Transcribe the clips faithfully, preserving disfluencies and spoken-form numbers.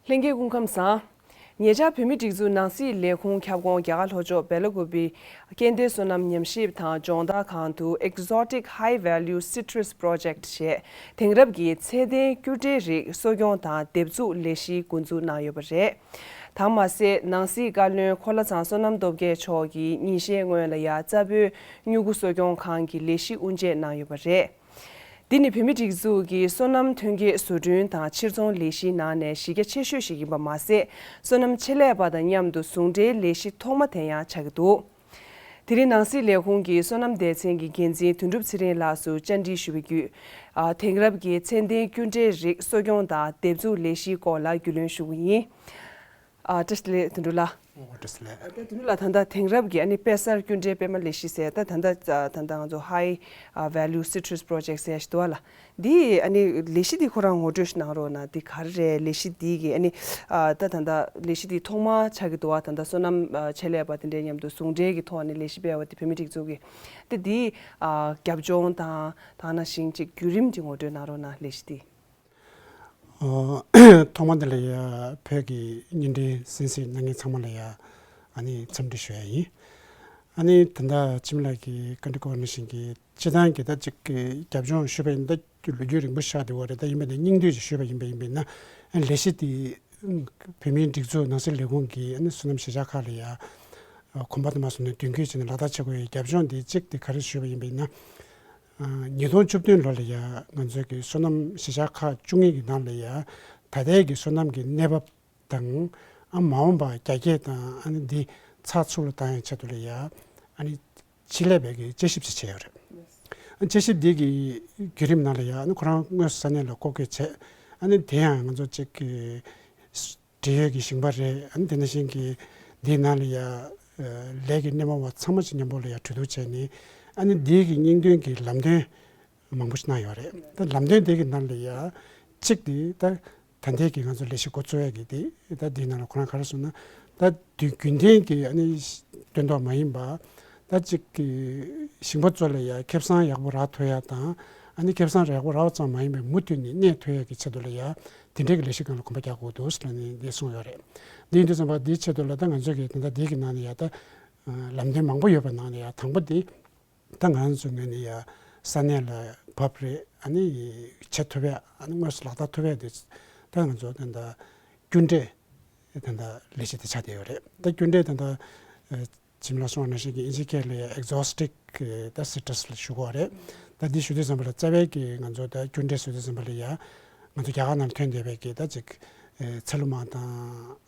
ལྷན་རྒྱས་སྐུ་ཁམས་བཟང་། ཉེ་ཆར་བོད་མིའི་སྒྲིག་འཛུགས་ནང་སྲིད་ལས་ཁུངས་ཁྱབ་ཁོངས་རྒྱ་གར་ལྷོ་ཕྱོགས་སྦེ་ལ་ཀུ་པེའི་སྐྱེ་ལྡན་སོ་ནམ་ཉམས་ཞིབ་དང་སྦྱོང་བརྡར་ཁང་དུ་Exotic High Value Citrus Project ཞེས་དེང་རབས་ཀྱི་ཚད་ལྡན་སྐྱུར་འབྲས་རིགས་གསོ་སྐྱོང་དང་འདེབས་འཛུགས་ལས་གཞི་འགོ་འཛུགས་གནང་ཡོད་པ་རེད། དེ་མ་ཟད་ནང་སྲིད་བཀའ་བློན་འཁོར་ལོ་ཚང་བསོད་ནམས་སྟོབས་རྒྱས་མཆོག་གིས་ཉིན་ཤས་སྔོན་ལ་ཡ་རྩ་བོད་སྨྱུ་གུ་གསོ་སྐྱོང་ཁང་གི་ལས་གཞི་དབུ་འབྱེད་གནང་ཡོད་པ་རེད། འདི་ནི་བོད་མིའི་སྒྲིག་འཛུགས་ཀྱི་སོ་ནམ་ཐོན་སྐྱེད་བཟོ་སྐྲུན་དང་ཕྱིར་ཚོང་ལས་གཞིའི་ནང་ནས་གཞི་རྒྱ་ཆེ་ཤོས་ཤིག་ཡིན་པ་མ་ཟད། སོ་ནམ་ཆེད་ལས་པ་དང་མཉམ་དུ་ཟུང་འབྲེལ་ལས་གཞི་ཐོག་མ་དེ་ཡང་ཆགས་ཀྱི་འདུག་དེ་རིང་ནང་སྲིད་ལས་ཁུངས་ཀྱི་སོ་ནམ་སྡེ་ཚན་གྱི་འགན་འཛིན་དོན་གྲུབ་ཚེ་རིང་ལགས་སུ་བཅར་འདྲི་ཞུ་བའི་བརྒྱུད། ཨ། དེང་རབས་ཀྱི་ཚད་ལྡན་སྐྱུར་འབྲས་རིགས་གསོ་སྐྱོང་དང་འདེབས་འཛུགས་ལས་གཞིའི་སྐོར་ལ་རྒྱུས་ལོན་ཞུ་གི་ཡིན། ཨ། བཀྲ་ཤིས་བདེ་ལེགས་དོན་གྲུབ་ལགས། ཨོ། བཀྲ་ཤིས་བདེ་ལེགས། ཨ། དོན་གྲུབ་ལགས། ད་ལྟ་དེང་རབས་ཀྱི་ཨ་ནི་དཔེ་གསར་སྐྱུར་འབྲས་སྤེལ་མ་ལས་གཞི་ཟེར། ད་ད་ལྟ་ད་ལྟ་ང་ཚོ་High Value Citrus Project ཟེར་ཞིག་འདུག་བ་ལ། འདི་ཨ་ནི་ལས་གཞི་འདི་ཁོ་རང་ངོ་སྤྲོད་ཞིག་གནང་རོགས་གནང་། འདི་ག་རེ་རེད། ལས་གཞི་འདི་གི་ཨ་ནི། ཨ། ད་ད་ལྟ་ལས་གཞི་འདི་ཐོག་མ་ཆགས་ཀྱི་འདུག་བ། ད་ལྟ་སོ་ནམ་ཨ་ཆེད་ལས་པ་དེ་འདྲའི་མཉམ་དུ་ཟུང་འབྲེལ་གྱི་ཐོག་ནས་ལས་གཞི་སྤེལ་བ་འདི་བོད་མིའི་སྒྲིག་འཛུགས་ཀྱི། ད་འདི་ཨ་རྒྱབ་ལྗོངས་དང་། ད་ནང་བཞིན་ཅིག་བརྒྱུད་རིམ་ཅིག་ངོ་སྤྲོད་གནང་རོགས་གནང་། ལས་གཞི་འདི། ཨོ། ཐོག་མ་དེ་ལ་ཡ་བོད་ཀྱི་བརྙན་འཕྲིན་གསན་གཟིགས་གནང་མཁན་ཚང་མ་ལ་ཡ་ཨ་ནི་འཚམས་འདྲི་ཞུ་ཡ་ཡིན། ཨ་ནི་ད་ལྟ་འཆི་མེད་ལགས་ཀྱིས་བཀའ་འདྲི་སྐོར་ནང་བཞིན་གྱི་སྤྱི་བཏང་གི་ད་ཅིག་གི་རྒྱབ་ལྗོངས་ཞུས་པ་ཡིན་ན། ད་ལོ་རྒྱུས་རིང་པོ་ཤར་བསྡད་ཡོད་རེད། ད་ཡིན་པ་ནི་སྙིང་བསྡུས་ཅིག་ཞུས་པ་ཡིན་པ་ཡིན་པ་ཡིན་ན། ཨ་ནི་ལས་གཞི་དེ་བོད་མིའི་སྒྲིག་འཛུགས་ནང་སྲིད་ལས་ཁུངས་ཀྱིས་ཨ་ནི་སོ་ནམ་གཞིས་ཆགས་ཁག་ལ་ཡ་གོམ་པ་དུ་མ་སོང་ནས་མདུན་སྐྱོད་བྱས་ནས་ལག་བསྟར་བྱེད་དགོས་པའི་རྒྱབ་ལྗོངས་དེ་གཅིག་དེ་ག་རེ་ཞུས་པ་ཡིན་པ་ཡིན་ན། ཉིས་སྟོང་བཅུ་བདུན་ལོ་ལ་ཡ་ང་ཚོའི་གི་སོ་ནམ་གཞིས་ཆགས་ཁག་བཅུ་གཉིས་ཀྱི་ནང་ལ་ཡ་ད་ལྟའི་གི་སོ་ནམ་གྱི་གནས་བབ་དང་། ཨ། མ་འོངས་པ་རྒྱ་སྐྱེད་དང་ཨ་ནི་འདི་ཚགས་ཚུད་ལ་བཏང་ཡའི་ཆེད་དུ་ལ་ཡ་ཨ་ནི་ཆེད་ལས་པའི་གི་དཔྱད་ཞིབ་ཅིག་བྱས་ཡོད་རེད། དཔྱད་ཞིབ་འདི་གི་བརྒྱུད་རིམ་ནང་ལ་ཡ་ཨ་ནི་ཁོ་རང་དངོས་སུ་ས་གནས་ལ་སྐོར་སྐྱོད་བྱས། ཨ་ནི་དེ་ཡང་ང་ཚོ་གཅིག་གི་འབྲེལ་ཡོད་ཀྱི་ཞིང་པ་རེད། ཨ་ནི་དེ་ནང་བཞིན་གྱི་འདིའི་ནང་ལ་ཡ་ལས་ཀྱི་སྣེ་མོ་བ་ཚང་མ་ཅིག་མཉམ་པོ་ལ་ཡ་གྲོས་བསྡུར་བྱས་ནས། ཨ་ནི་འདིའི་གི་སྙིང་དོན་གྱི་ལམ་སྟོན་མང་པོ་ཞིག་གནང་ཡོད་རེད། ད་ལམ་སྟོན་དེ་གི་ནང་ལ་ཡ་གཅིག་དེ་ད་ད་ལྟའི་གི་ང་ཚོ་ལས་གཞི་འགོ་བཙུགས་ཡ་གི་དེ། ད་འདིའི་ནང་ལ་ཁོ་རང་ག་རེ་གསུངས་ན། ད་དུས་རྒྱུན་ལྡན་གྱི་ཨ་ནི་སྟོན་ཐོག་མ་ཡིན་པ། ད་གཅིག་གི་ཞིང་པ་ཚོ་ལ་ཡ་ཁེ་བཟང་ཡག་པོ་རག་ཐུབ་ཡ་དང་། ཨ་ནི་ཁེ་བཟང་ཡག་པོ་རག་པ་ཙམ་མ་ཡིན་པའི་མུ་མཐུད་ནས་གནས་ཐུབ་ཡ་གི་ཆེད་དུ་ལ་ཡ་དེ་འདྲའི་གི་ལས་གཞི་སྒང་ལ་གོམ་པ་རྒྱག་དགོས་འདུག་ཟེར་ནས་འདི་གསུངས་ཡོད་རེད། འདི་ཡིན་དུས་ཙམ་པ་འདིའི་ཆེད་དུ་ལ་ད་ང་ཚོས་གི་ད་ལྟ་འདི་གི་ནང་ནས་ཡ་ད་ལམ་སྟོན་མང་པོ་ཡོད་པའི་ནང་ནས་ཡ་དང་པོ་འདི་ད་ང་ཚོའི་ངོས་ནས་ཡ་ས་གནས་ལ་བབས་རེད། ཨ་ནི་བྱེད་ཐུབ་ཡ། ཨ་ནི་དངོས་སུ་ལག་བསྟར་ཐུབ་ཡ་དེ་ད་ང་ཚོ་ད་ལྟ་སྐྱུར་འབྲས་ད་ལྟ་ལས་གཞི་དེ་ཆགས་བསྡད་ཡོད་རེད། ད་སྐྱུར་འབྲས་ད་ལྟ་ཨ་ཇིམ་ལ་སོང་ནང་བཞིན་གྱི་ཨིན་ཇི་སྐད་ལ་ཡ་ཨེག་ཛོ་ཊིག་ད་སི་ཊྲས་ལ་ཞུ་གི་ཡོད་རེད། ད་འདི་ཞུ་དུས་ཙམ་པ་ལ་རྩ་བའི་གི་ང་ཚོ་ད་སྐྱུར་འབྲས་ཞུ་དུས་ཙམ་པ་ལ་ཡ་ང་ཚོ་རྒྱ་གར་ནང་ལ་ཐོན་བསྡད་པའི་གི་ད་ཅིག་ཚ་ལུ་མ་དང་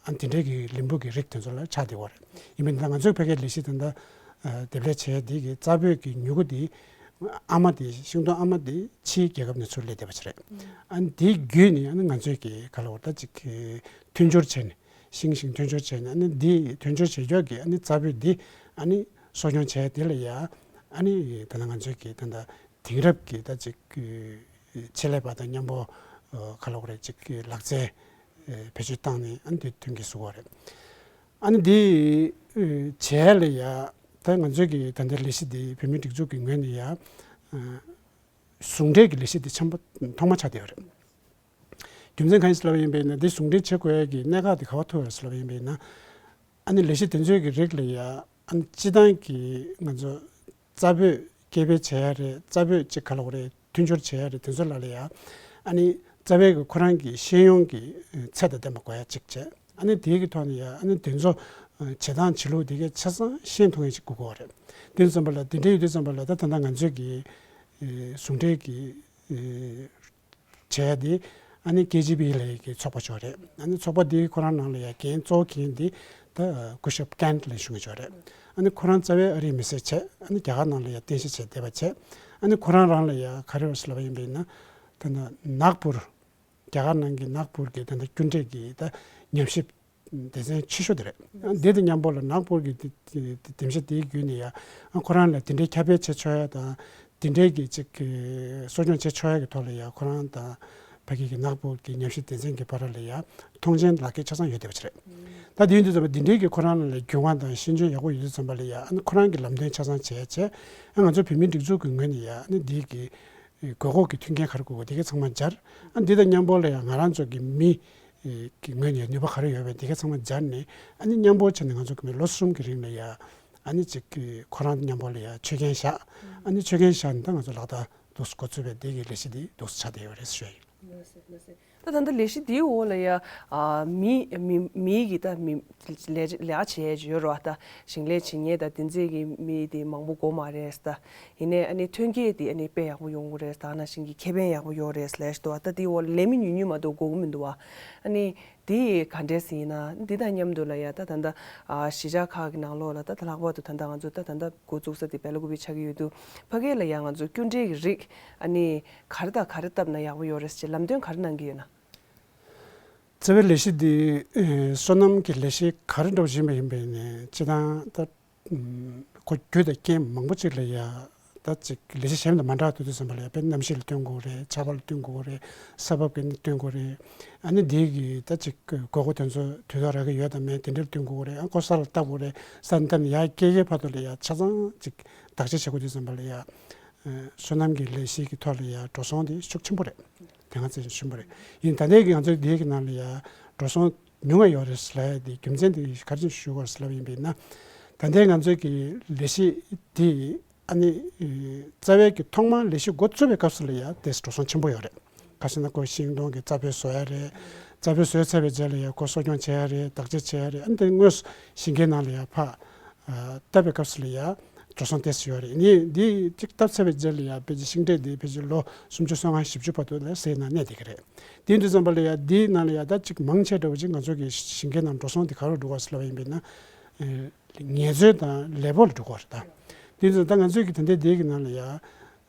ཨ་དེ་འདྲའི་གི་ལིམ་བུ་གི་རིགས་དེ་ཚོ་ལ་ཆགས་བསྡད་ཡོད་རེད། ཡིན་པས་ད་ང་ཚོའི་ཕ་གིའི་ལས་གཞི་དེ་འདྲ་འདེབས་ལས་བྱས་དེ་གི་རྩ་བོད་ཀྱི་མྱུ་གུ་དེ་ཨ་མ་དེ་ཤིང་སྡོང་ཨ་མ་དེ་ཕྱིའི་རྒྱལ་ཁབ་ནས་ཚུར་སླེབས་བསྡད་པ་ཅིག་རེད། ཨ་ནི་དེ་བརྒྱུད་ནས་ཨ་ནི་ང་ཚོའི་གི་ག་ལ་བར་ད་ཅིག་མཐུན་སྦྱོར་བྱས་ནས། ཤིང་ཞིང་མཐུན་སྦྱོར་བྱས་ནས། ཨ་ནི་འདི་མཐུན་སྦྱོར་བྱེད་ཕྱོགས་ཀྱི་ཨ་ནི་རྩ་བོད་འདི་ཨ་ནི་གསོ་སྐྱོང་བྱས། དེ་ལ་ཡ་ཨ་ནི་ད་ལྟ་ང་ཚོའི་གི་ད་ལྟ་དེང་རབས་ཀྱི་ད་ཅིག་ཆེད་ལས་པ་དང་མཉམ་པོ་ག་ལ་བར་ཅིག་ལག་རྩལ་བེད་སྤྱོད་བཏང་ནས་ཨ་ནི་དེ་མཐུན་རྐྱེན་བཟོ་བ་རེད། ཨ་ནི་འདི་བྱས་ལ་ཡ་ད་ང་ཚོའི་གི་ད་ལྟ་ལས་གཞི་འདི་བོད་མིའི་སྒྲིག་འཛུགས་ཀྱི་ངོས་ནས་ཡ་ཟུང་འབྲེལ་གྱི་ལས་གཞི་འདི་ཆེན་པོ་ཐོག་མ་ཆགས་བསྡད་ཡོད་རེད། རྒྱུ་མཚན་གང་ཡིན་ཟེར་ལབ་པ་ཡིན་པས་ན། འདི་ཟུང་འབྲེལ་བྱེད་དགོས་ཡ་གི་གནད་འགག་དེ་ག་པར་ཐུག་ཡོད་ཟེར་ལབ་པ་ཡིན་པས་ན། ཨ་ནི་ལས་གཞི་དེ་ཚོའི་གི་རིགས་ལ་ཡ་ཨ་ནི་སྤྱི་བཏང་གི་ང་ཚོ་རྩ་བོད་སྐད་འབོད་བྱེད་ཡ་རེད། རྩ་བོད་ཅིག་ག་ལ་བར་མཐུན་སྦྱོར་བྱེད་ཡ་རེད། དེ་ཚོ་ལ་ལ་ཡ་ཨ་ནི་རྩ་བའི་གི་ཁོ་རང་གི་ཤེས་ཡོན་གྱི་ཚད་དང་ལྡན་པ་དགོས་ཡ་གཅིག་བྱས། ཨ་ནི་དེའི་གི་ཐོག་ནས་ཡ་ཨ་ནི་དེ་ཚོ་བྱེད་སྟངས་བྱེད་ལུགས་དེ་གའི་ཆ་ཚང་ཤེས་ཐུབ་མཁན་ཅིག་དགོས་ཀྱི་ཡོད་རེད། དེ་ཙམ་པ་ལ་དེ་འདྲ་ཡོད་དུས་ཙམ་པ་ལ་ད་ད་ལྟ་ང་ཚོའི་གི་ཟུང་འབྲེལ་གི་བྱས་ཏེ། ཨ་ནི་ཀེ་ཇི་བི་ལབ་ཡག་གི་ཚོགས་པ་ཅིག་ཡོད་རེད། ཨ་ནི་ཚོགས་པ་འདིའི་ཁོ་རང་ནང་ལ་ཡ་འགན་གཙོ་བོ་འཁྱེར་མཁན་འདི་ད་སྐུ་ཞབས་ཀན་ལབ་ཞུ་མཁན་ཅིག་ཡོད་རེད། ཨ་ནི་ཁོ་རང་རྩ་བའི་ཨ་རིའི་མི་སེར་བྱས། ཨ་ནི་རྒྱ་གར་ནང་ལ་ཡ་རྟེན་གཞི་བྱས་བསྡད་པ་བྱས། ཨ་ནི་ཁོ་རང་རང་ལ་ཡ་ག་རེ་ཡོད་ཟེར་ལབ་པ་ཡིན་པས་ན། ད་ནག་པུར། རྒྱ་གར་ནང་གི་ནག་པུར་གྱི་ད་ལྟ་སྐྱུར་འབྲས་ཀྱི་ད་ཉམས་ཞིབ་སྡེ་ཚན་ཆེ་ཤོས་དེ་རེད། འདི་དང་མཉམ་པོ་ལ་ནག་པུར་གྱི་འདི་འདི་འདེམས་བྱ་དེའི་བརྒྱུད་ནས་ཡ་ཁོ་རང་ལ་དེ་འདྲའི་ཁྱབ་སྤེལ་བྱེད་ཆོག་ཡ་དང་། དེ་འདྲའི་གི་ཅིག་གི་གསོ་སྐྱོང་བྱེད་ཆོག་ཡ་གི་ཐོག་ལ་ཡ་ཁོ་རང་དང་ཕ་གི་གི་ནག་པུར་གྱི་ཉམས་ཞིབ་སྡེ་ཚན་གྱི་བར་ལ་ཡ་མཐོང་མཆན་ལག་ཁྱེར་ཆ་ཚང་ཡོད་བསྡད་པ་ཅིག་རེད། ད་དེ་ཡིན་དུས་ཙམ་པ་འདི་འདྲའི་གི་ཁོ་རང་ལ་རྒྱུས་མངའ་དང་ཤེས་འཇོན་ཡག་པོ་ཡོད་དུས་ཙམ་པ་ལ་ཡ་ཨ་ནི་ཁོ་རང་གི་ལམ་སྟོན་ཆ་ཚང་བྱས་བྱས། ཨ་ང་ཚོ་བོད་མིའི་སྒྲིག་འཛུགས་ཀྱི་ངོས་ནས་ཡ་ཨ་ནི་འདི་གི་དགོས་མཁོ་གི་མཐུན་རྐྱེན་ག་རེ་དགོས་དགོས་དེ་གའི་ཚང་མ་སྦྱར། ཨ་འདི་དང་མཉམ་པོ་ལ་ཡ་ང་རང་ཚོ་གི་མི་ གི་ངོས་ནས་ནུས་པ་ག་རེ་ཡོད་པས་དེ་ག་ཚང་མ་སྦྱར་ནས། ཨ་ནི་མཉམ་པོ་བྱས་ནས་ང་ཚོ་གི་ལོ་གསུམ་གྱི་རིང་ལ་ཡ་ཨ་ནི་ཅིག་གི་ཁོ་རང་མཉམ་པོ་ལ་ཡ་ཆོད་གན་བཞག་ཨ་ནི་ཆོད་གན་བཞག་ནས་ད་ང་ཚོ་ལག་བསྟར་འདུག་སེ་འགོ་ཚུགས་པའི་དེ་གི་ལས་གཞི་འདི་འདུག་སེ་ཆགས་བསྡད་ཡོད་རེད་ཞུ་ཡ་ཡིན། ལགས་སོ། ལགས་སོ། ད་ད་ལྟ་ལས་གཞི་འདིའི་འོག་ལ་ཡ་ཨ་མི་མི་མི་གི་ད་མི་ལས་ལས་ཀ་བྱེད་ཡས་ཡོད་རེད་བ། ད་ཞིང་ལས་བྱེད་མཁན་ད་དེ་ཚོའི་གི་མི་དེ་མང་པོ་དགོས་མ་རེད་ད། ཡིན་ནའི་ཨ་ནི་ཐོན་སྐྱེད་དེ་ཨ་ནི་དཔེ་ཡག་པོ་ཡོང་གི་རེད། ད་ནང་བཞིན་གྱི་ཁེ་ཕན་ཡག་པོ་ཡོད་རེད་ལབ་ཞིག་འདུག་བ། ད་དེའི་འོག་ལ་ལས་མི་ཉུང་ཉུང་མ་གཏོགས་དགོས་ཀྱི་མི་འདུག་བ། ཨ་ནི་དེ་ག་འདྲས་ཡིན་ན་འདི་དང་མཉམ་དུ་ལ་ཡ་ད་ད་ལྟ་ཨ་གཞིས་ཆགས་ཁག་གི་ནང་ལོགས་ལ་ད་ད་ལྷག་པར་དུ་ད་ལྟ་ང་ཚོ་ད་ད་ལྟ་འགོ་བཙུགས་ས་དེ་སྦེ་ལ་ཀུ་པེ་ཆགས་ཀྱི་ཡོད་དུས་ཕ་གི་ལ་ཡ་ང་ཚོ་སྐྱོན་བྲལ་གྱི་རིགས་ཨ་ནི་ག་རེ་དང་ག་རེ་བཏབ་ན་ཡག་པོ་ཡོད་རེད་ཅེས་ལམ་སྟོན་ག་རེ་གནང་གི་ཡོད་ན། རྩ་བའི་ལས་གཞི་འདི་ཨེ་སོ་ནམ་གྱི་ལས་གཞི་ག་རེ་འདྲ་བོ་ཞིག་ཡིན་པ་ཡིན་པས་ནས་སྤྱིར་བཏང་ད་ཨུམ་ཁོ་རྒྱུ་དང་རྐྱེན་མང་པོ་ཅིག་ལ་ཡ་ད་ཅིག་ལས་གཞི་གཞན་དང་མ་འདྲ་བ་དུས་ཚོད་ཙམ་པ་ལ་ཡ་དཔེར་གནམ་གཤིས་ལ་བསྟུན་དགོས་རེད། ཆར་པ་ལ་བསྟུན་དགོས་རེད། ས་བབ་ཀྱི་ནི་བསྟུན་དགོས་རེད། ཨ་ནི་འདི་གི་ད་ཅིག་དགོས་མཁོ་དེ་ཚོ་དུས་ཐོག་རག་གི་ཡོད་དམ་མེད་དེ་འདྲ་ལ་བསྟུན་དགོས་རེད། ཨ་ཁོ་ས་ལ་བཏབ་དགོས་རེད། ས་ནས་བཏབ་ནས་ཡར་སྐྱེལ་སྐྱེལ་བར་དུ་ལ་ཡ་ཆ་ཚང་ཅིག་བདག་གཅེས་བྱེད་དགོས་དུས་ཙམ་པ་ལ་ཡ། སོ་ནམ་གྱི་ལས་གཞི་གི་ཐོག་ལ་ཡ་འགྲོ་སོང་དེ་ཤུགས་ཆེན་པོ་རེད། དེ་སྔ་ཚེ་ཆེན་པོ་རེད། ཡིན་ད་ལྟའི་གི་ང་ཚོའི་འདི་གི་ནང་ལ་ཡ་འགྲོ་སོང་ཉུང་བ་ཡོད་རེད་ཟེར་ལབ་ཡ་དེ་རྒྱུ་མཚན་དེ་ག་རེ་བྱས་ཞུ་དགོས་ཟེར་ལབ་ཡིན་པས་ན། ད་ལྟའི་ང་ཚོའི་གི་ལས་གཞི་དེ་ཨ་ནི་རྩ་བའི་གི་ཐོག་མར་ལས་གཞི་འགོ་བཙུགས་པའི་སྐབས་སུ་ལ་ཡ་དེ་འགྲོ་སོང་ཆེན་པོ་ཡོད་རེད། ག་ཟེར་ན་ཁོ་ཤིང་སྡོང་གི་རྩྭ་ཕུད་བཟོ་ཡ་རེད། རྩྭ་ཕུད་བཟོས་ཚར་བའི་རྗེས་ལ་ཡ་ཁོ་གསོ་སྐྱོང་བྱེད་ཡ་རེད། བདག་གཅེས་བྱེད་ཡ་རེད། ཨ་ནི་དེ་དངོས་སུ་ཞིང་ཁའི་ནང་ལ་ཡ་ཕར་ཨ་བཏབ་པའི་སྐབས་སུ་ལ་ཡ་འགྲོ་སོང་ཏོག་ཙམ་ཡོད་རེད། ནི་འདི་གཅིག་བཏབ་ཚར་བའི་རྗེས་ལ་ཡ་ཕལ་ཆེར་ཤིང་འབྲས་འདི་ཕལ་ཆེར་ལོ་སུམ་ཅུ་སོ་ལྔ་བཞི་བཅུ་བར་དུ་ལ་ཟས་ནང་གནས་བསྡད་ཀྱི་རེད། དེ་ཡིན་དུས་ཙམ་པ་ལ་ཡ་འདིའི་ནང་ལ་ཡ་ད་གཅིག་མང་ཆེ་འདྲ་བོ་ཅིག་ང་ཚོ་གི་ཞིང་ཁའི་ནང་འགྲོ་སོང་འདི་ག་རུ་འགྲོ་ག་ཟེར་ལབ་པ་ཡིན་པས་ན། ཨེ་ངལ་རྩོལ་དང་ལས་སྤོ་ལ་འགྲོ་གི་རེད་ད། དེ་ཡིན་དུས་ད་ང་ཚོའི་གི་ད་ལྟའི་འདི་གི་ནང་ལ་ཡ་ཨེ་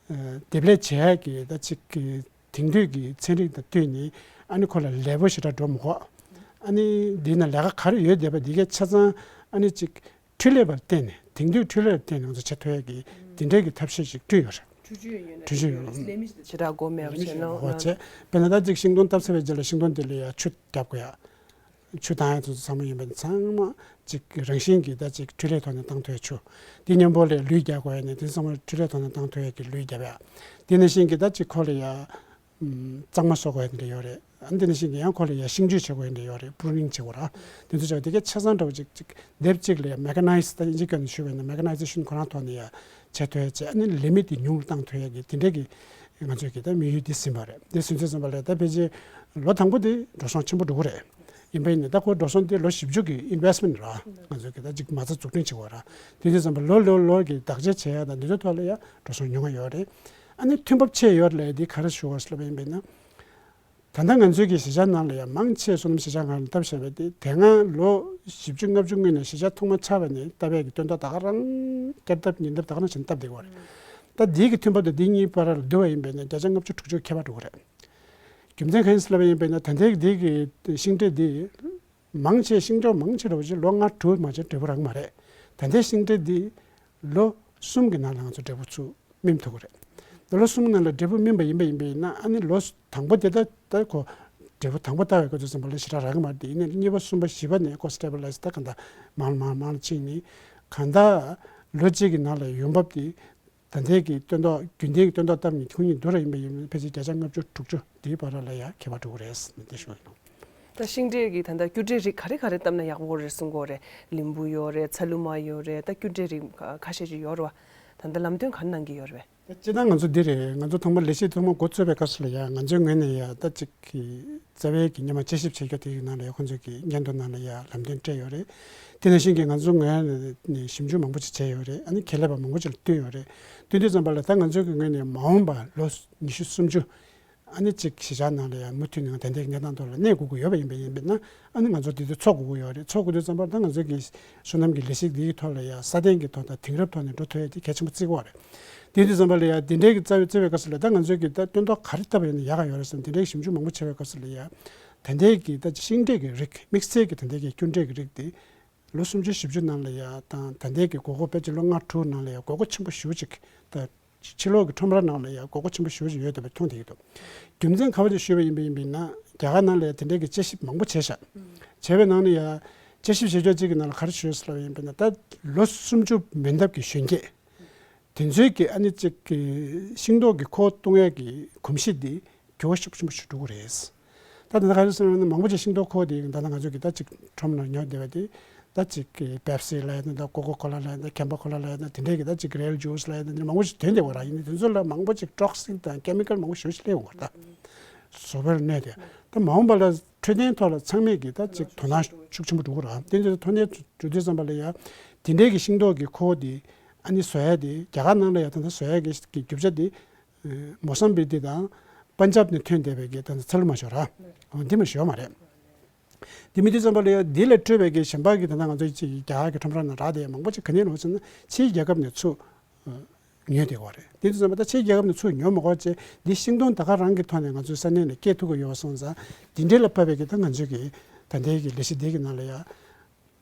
འདེབས་ལས་བྱེད་ཡ་གི་ད་གཅིག་གི་དེང་དུས་ཀྱི་ཚན་རིག་དང་བསྟུན་ནས་ཨ་ནི་ཁོ་ལ་ལས་སྤོ་ཞེ་དྲག་འགྲོ་མི་དགོས། ཨ་ནི་འདི་ན་ལས་ཀ་ག་རེ་ཡོད་བསྡད་པ་འདི་གའི་ཆ་ཚང་ཨ་ནི་ཅིག་འཕྲུལ་ལས་པར་བརྟེན་ནས་དེང་དུས་འཕྲུལ་ལས་ལ་བརྟེན་ནས་ང་ཚོ་བྱེད་ཐུབ་ཡ་གི་འདི་འདྲའི་གི་ཐབས་ཤེས་ཤིག་བསྐྲུན་ཡོད་རེད། འཕྲུལ་ཆས་ཡོད་ན་འཕྲུལ་ཆས་ཡོད་ན་ལས་མི་ཞེ་དྲག་དགོས་མེད་པ་བྱས་ན་འོ་བྱས། དཔེར་ན་ད་ཅིག་ཤིང་སྡོང་བཏབ་ཚར་བའི་རྗེས་ལ་ཤིང་སྡོང་དེ་ལ་ཡ་ཆུ་བརྒྱབ་དགོས་ཡ། ཆུ་བཏང་ཡ་དེ་ཚོ་ཚང་མ་ཡིན་པ་ཚང་མ་ཅིག་རང་བཞིན་གྱིས་ད་ཅིག་འཕྲུལ་ལས་ཐོག་ནས་བཏང་ཐུབ་ཡ་ཆུ། དེ་མཉམ་པོ་ལ་ལུད་རྒྱག་དགོས་ཡ་ནི་དེ་ཚང་མ་འཕྲུལ་ལས་ཐོག་ནས་བཏང་ཐུབ་ཡ་གི་ལུད་རྒྱབ་ཡ། དེ་ནང་བཞིན་གྱི་ད་ཅིག་ཁོ་ལ་ཡ་གཙང་མ་བཟོ་དགོས་ཡ་དེ་འདྲ་ཡོད་རེད། ཨ་ནི་དེ་ནང་བཞིན་གྱི་ཡང་ཁོ་ལ་ཡ་ཤིང་གཅོད་བྱེད་དགོས་ཡ་འདྲ་ཡོད་རེད། པུ་རུ་ནིང་བྱེད་དགོས་ར། དེ་ཚོ་བྱས་པ་དེ་གའི་ཆ་ཚང་འདྲ་བོ་ཅིག་ཅིག་སྡེབ་གཅིག་ལ་ཡ་མེ་ཀ་ནའི་ཛི་ད་དབྱིན་ཇིའི་སྐད་ནས་ཞུས་པ་ཡིན་ན་མེ་ཀ་ནའི་ཛེ་ཤན་ཁོ་རང་ཐོག་ནས་ཡ་བྱེད་ཐུབ་ཡ་བྱས། ཨ་ནི་ལས་མི་དེ་ཉུང་རུ་བཏང་ཐུབ་ཡ་གི་དེ་འདྲའི་གི་ང་ཚོས་གི་ད་དམིགས་ཡུལ་འདི་ཟིན་པ་རེད། འདི་ཟིན་ཚུལ་ཙམ་པ་ལ་ད་ཕལ་ཆེར་ལོ་དང་པོ་དེ་འགྲོ་སོང་ཆེན་པོ་འགྲོ་གི་རེད། ཡིན་པ་ཡིན་ནའི་ད་ཁོ་འགྲོ་སོང་དེ་ལོ་བཞི་བཅུ་གི་ཨིན་ཝེ་སི་མེན་ཊི་ར། ང་ཚོས་གི་ད་ཅིག་མ་རྩ་འཛུགས་སྐྲུན་བྱེད་དགོས་ར། དེ་དུས་ཙམ་པ་ལོ་ལོ་ལོ་གི་བདག་གཅེས་བྱེད་ཡ་དང་འདི་ཚོའི་ཐོག་ལ་ཡ་འགྲོ་སོང་ཉུང་བ་ཡོད་རེད། ཨ་ནི་ཐོན་འབབ་ཆེ་ཡོད་ལས་འདི་ག་རེ་ཞུ་བ་ཟེར་ལབ་པ་ཡིན་པས་ན། ད་ལྟ་ང་ཚོའི་གི་གཞིས་ཆགས་ནང་ལ་ཡ་མང་ཆེ་བསོད་ནམས་གཞིས་ཆགས་ནང་ལ་བཏབ་བཞག་པ་དེ་དེ་སྔ་ལོ་བཞི་བཅུ་ལྔ་བཅུ་སྔོན་ནས་གཞིས་ཆགས་ཐོག་མ་ཆགས་པ་ནས་བཏབ་ཡ་གི་སྟོན་ཐོག་ད་ག་རང་བསྐྱར་ལྡབ་ཉིས་ལྡབ་ད་ག་རང་བྱས་ནས་བཏབ་བསྡད་ཡོད་རེད། ད་འདི་གི་ཐོན་འབབ་དང་འདི་གཉིས་བར་ལ་བསྡུར་བ་ཡིན་པས་ན་བརྒྱ་ཆ་ལྔ་བཅུ་དྲུག་ཅུ་ཁྱད་པར་འགྲོ་གི་རེད། རྒྱུ་མཚན་གང་ཡིན་ཟེར་ལབ་པ་ཡིན་པས་ན་ད་ལྟའི་འདི་གི་ཤིང་འབྲས་འདི་མང་ཆེ་ཤིང་ཏོག་མང་ཆེ་འདྲ་བོ་ཞིག་ལོ་ལྔ་དྲུག་མ་ཆེ་འབྲས་བུ་རག་གི་མ་རེད། ད་ལྟའི་ཤིང་འབྲས་འདི་ལོ་གསུམ་གྱི་ནང་ལ་ང་ཚོ་འབྲས་བུ་ཚུར་སྨིན་ཐུབ་ཀྱི་རེད། ད་ལོ་གསུམ་གྱི་ནང་ལ་འབྲས་བུ་སྨིན་པ་ཡིན་པ་ཡིན་པས་ན་ཨ་ནི་ལོ་དང་པོ་དེ་ད་ད་ཁོ་འབྲས་བུ་དང་པོ་བཏབ་པའི་སྐབས་དུས་ཙམ་པ་ལ་ཞེ་དྲག་རག་གི་མ་རེད། དེ་ཡིན་ནའི་གཉིས་པ་གསུམ་པ་བཞི་པ་ནས་ཁོ་སི་ཊེ་བི་ལ་ཡི་ཛི་ད་གང་ལྟར་མང་མང་མང་ཕྱིན་ནས་གང་ལྟར་ལོ་གཅིག་གི་ནང་ལ་ཡོང་འབབ་དེ། ད་ལྟའི་གི་སྟོན་ཐོག་རྒྱུན་ལྡན་གྱི་སྟོན་ཐོག་བཏབ་ནས་ཁྱོན་ཡོངས་བསྡུར་བ་ཡིན་པ་ཡིན་ན་ཕལ་ཆེར་བརྒྱ་ཆ་ལྔ་བཅུ་དྲུག་ཅུ་དེའི་བར་ལ་ཡ་ཁྱད་པར་འགྲོ་གི་རེད་ཟེར་ནས་དེ་ཞུ་གི་ཡོད། ད་ཤིང་འབྲས་ཀྱི་ད་ལྟ་སྐྱུར་འབྲས་རིགས་ག་རེ་ག་རེ་བཏབ་ན་ཡག་པོ་རེད་གསུང་གི་ཡོད་རེད། ལིམ་བུ་ཡོད་རེད། ཚ་ལུ་མ་ཡོད་རེད། ད་སྐྱུར་འབྲས་རིགས་ཁ་ཤས་ཅིག་ཡོད་རེད་བ། ད་ལྟ་ལམ་སྟོན་ག་རེ་གནང་གི་ཡོད་རེད་པས། ད་སྤྱིར་བཏང་ང་ཚོ་འདི་རེད། ང་ཚོ་ཐོག་མར་ལས་གཞི་ཐོག་མར་འགོ་བཙུགས་པའི་སྐབས་སུ་ལ་ཡ་ང་ཚོའི་ངོས་ནས་ཡ་ད་ཅིག་གི་རྩ་བའི་གི་སྔོན་མ་དཔྱད་ཞིབ་བྱེད་རྒྱུ་དེའི་ནང་ལ་ཡ་ཁོང་ཚོས་གི་སྙན་ཐོ་ནང་ལ་ཡ་ལམ་སྟོན་སྤྲད་ཡོད་རེད། དེ་ནང་བཞིན་གྱི་ང་ཚོ་ངོས་ནས་ཞིབ་འཇུག་མང་པོ་ཅིག་བྱས་ཡོད་རེད། ཨ་ནི་ཁེ་ལས་པ་མང་པོ་ཅིག་ལ་བསྟུན་ཡོད་རེད། བསྟུན་དུས་ཙམ་པ་ལ་ད་ང་ཚོའི་གི་ངོས་ནས་མ་འོངས་པ་ལོ་ཉི་ཤུ་སུམ་ཅུ་ཨ་ནི་གཅིག་གཞིས་ཆགས་ནང་ལ་ཡ་མུ་མཐུད་ནས་ད་ལྟའི་གནས་སྟངས་ཐོག་ལ་གནས་དགོས་ཀྱི་ཡོད་པ་ཡིན་པ་ཡིན་པས་ན་ཨ་ནི་ང་ཚོ་དེ་དུས་འཚོ་དགོས་ཀྱི་ཡོད་རེད། འཚོ་དགོས་དུས་ཙམ་པ་ད་ང་ཚོའི་གི་སོ་ནམ་གྱི་ལས་གཞི་འདིའི་ཐོག་ལ་ཡ་སྲ་བརྟན་གྱི་ཐོག་དང་དེང་རབས་ཐོག་ནས་འགྲོ་ཐུབ་ཡ་དེ་གལ་ཆེན་པོ་བརྩི་གི་ཡོད་རེད། དེ་དུས་ཙམ་པ་ལ་ཡ་དེ་འདྲའི་གི་རྩ་བའི་རྩ་བའི་སྐབས་སུ་ལ་ད་ང་ཚོའི་གི་ད་སྟོན་ཐོག་ག་རེ་བཏབ་པ་ཡིན་ན་ཡག་ག་ཡོད་རེད་བསམ་དེ་འདྲའི་གི་ཞིབ་འཇུག་མང་པོ་བྱས་པའི་སྐབས་སུ་ལ་ཡ་ད་ལྟའི་གི་ད་ཤིང་འབྲས་ཀྱི་རིགས་དམིགས་བསལ་གྱི་ད་ལྟའི་གི་སྐྱུར་འབྲས་ཀྱི་རིགས་དེ། ལོ་སུམ་ཅུ་བཞི་བཅུ་ནང་ལ་ཡ་དང་ད་ལྟའི་གི་དགོས་མཁོ་ཕལ་ཆེར་ལོ་ལྔ་དྲུག་ནང་ལ་ཡ་དགོས་མཁོ་ཆེན་པོ་ཞེ་པོ་ཅིག་ད་ཕྱི་ལོགས་ཀྱི་ཁྲོམ་ར་ནང་ལ་ཡ་དགོས་མཁོ་ཆེན་པོ་ཞེ་པོ་ཅིག་ཡོད་བསྡད་པ་མཐོང་བསྡད་ཀྱི་འདུག་རྒྱུ་མཚན་ག་བ་ཅིག་ཞུས་པ་ཡིན་པ་ཡིན་པས་ན་རྒྱ་གར་ནང་ལ་ཡ་དེ་འདྲའི་གི་དཔྱད་ཞིབ་མང་པོ་བྱས་ཤག་བྱས་པའི་ནང་ནས་ཡ་དཔྱད་ཞིབ་བྱེད་ཕྱོགས་གཅིག་གི་ནང་ལ་ག་རེ་ཞུས་ཟེར་ལབ་པ་ཡིན་པས་ན་ད་ལོ་སུམ་ཅུ་མན་འདབས་ཀྱི་གཞོན་སྐྱེས་དེ་ཚོའི་གི་ཨ་ནི་གཅིག་གི་ཤིང་ཏོག་གི་ཁུ་བ་བཏུང་ཡས་ཀྱི་གོམས་གཤིས་འདི་འགྱུར་བ་ཤུགས་ཆེན་པོ་ཞིག་འགྲོ་གི་རེད། ད་ད་ལྟ་ག་རེ་ཟེར་ན་མང་པོ་ཅིག་ཤིང་ཏོག་ཁོག་དེ་ད་ལྟ་ང་ཚོ་གི་ད་ཅིག་ཁྲོམ་ལ་ཉོ་བསྡད་པ་དེ་ད་ཅིག་པེབ་སི་ལབ་ཡ་ད་ཀོ་ཀོ་ཀོ་ལ་ལབ་ཡ་ད་ཁེམ་པ་ཁོ་ལ་ལབ་ཡ་ད་དེ་འདྲའི་གི་ད་ཅིག་རེལ་ཇུས་ལབ་ཡ་ད་དེ་འདྲ་མང་པོ་ཞིག་ཐོན་བསྡད་ཡོད་ར། ཡིན་ནའི་དེ་ཚོ་ལ་མང་པོ་ཅིག་ཊོག་སིག་དང་ཀེ་མི་ཀལ་མང་པོ་ཞེ་པོ་ཅིག་སླེབས་ཡོང་གི་རེད། ད་བཟོ་པའི་གནས་དེ་ད་མ་འོངས་པ་ལ་འཕྲོད་བསྟེན་ཐོག་ལ་ཚང་མས་གི་ད་ཅིག་དོ་སྣང་ཤུགས་ཆེན་པོ་འགྲོ་གི་ར། དེ་འདྲ་ཐོན་ནས་འགྲོ་དུས་ཙམ་པ་ལ་ཡ་དེ་འདྲའི་གི་ཤིང་ཏོག་གི་ཁོག་དེ་ཨ་ནི་བཟོ་ཡ་དེ་རྒྱ་གར་ནང་ལ་ཡ་ད་ད་བཟོ་ཡ་གི་རྒྱུ་ཆ་དེ་མོ་སམ་བི་ཀི་དང་པན་ཇབ་ནས་ཐོན་བསྡད་པའི་གི་ད་ཚ་ལུ་མ་ཤོར་ར། འདི་མ་ཤོར་མ་རེད། འདི་མི་དུས་ཙམ་པ་ལ་ཡ་འདི་ལས་སྤྲོས་པའི་གི་གཞན་པ་གི་ད་ལྟ་ང་ཚོ་ཅིག་རྒྱ་གར་གི་ཁྲོམ་ར་ནང་རག་བསྡད་ཡ་མང་པོ་ཅིག་ག་ནས་ལོག་ཟེར་ན་ཕྱིའི་རྒྱལ་ཁབ་ནས་ཚུར་ཉོས་བསྡད་ཡོད་རེད། དེ་དུས་ཙམ་པ་ད་ཕྱིའི་རྒྱལ་ཁབ་ནས་ཚུར་ཉོ་མ་དགོས་བྱས་འདི་ཤིང་སྡོང་ད་ག་རང་གི་ཐོག་ནས་ང་ཚོའི་ས་གནས་ནས་སྐྱེ་ཐུབ་ཀྱི་ཡོད་པ་སོང་ཙང་འདི་འདྲའི་ལ་བབས་པའི་གི་ད་ང་ཚོའི་གི་ད་ལྟའི་གི་ལས་གཞི་འདི་གི་ནང་ལ་ཡ།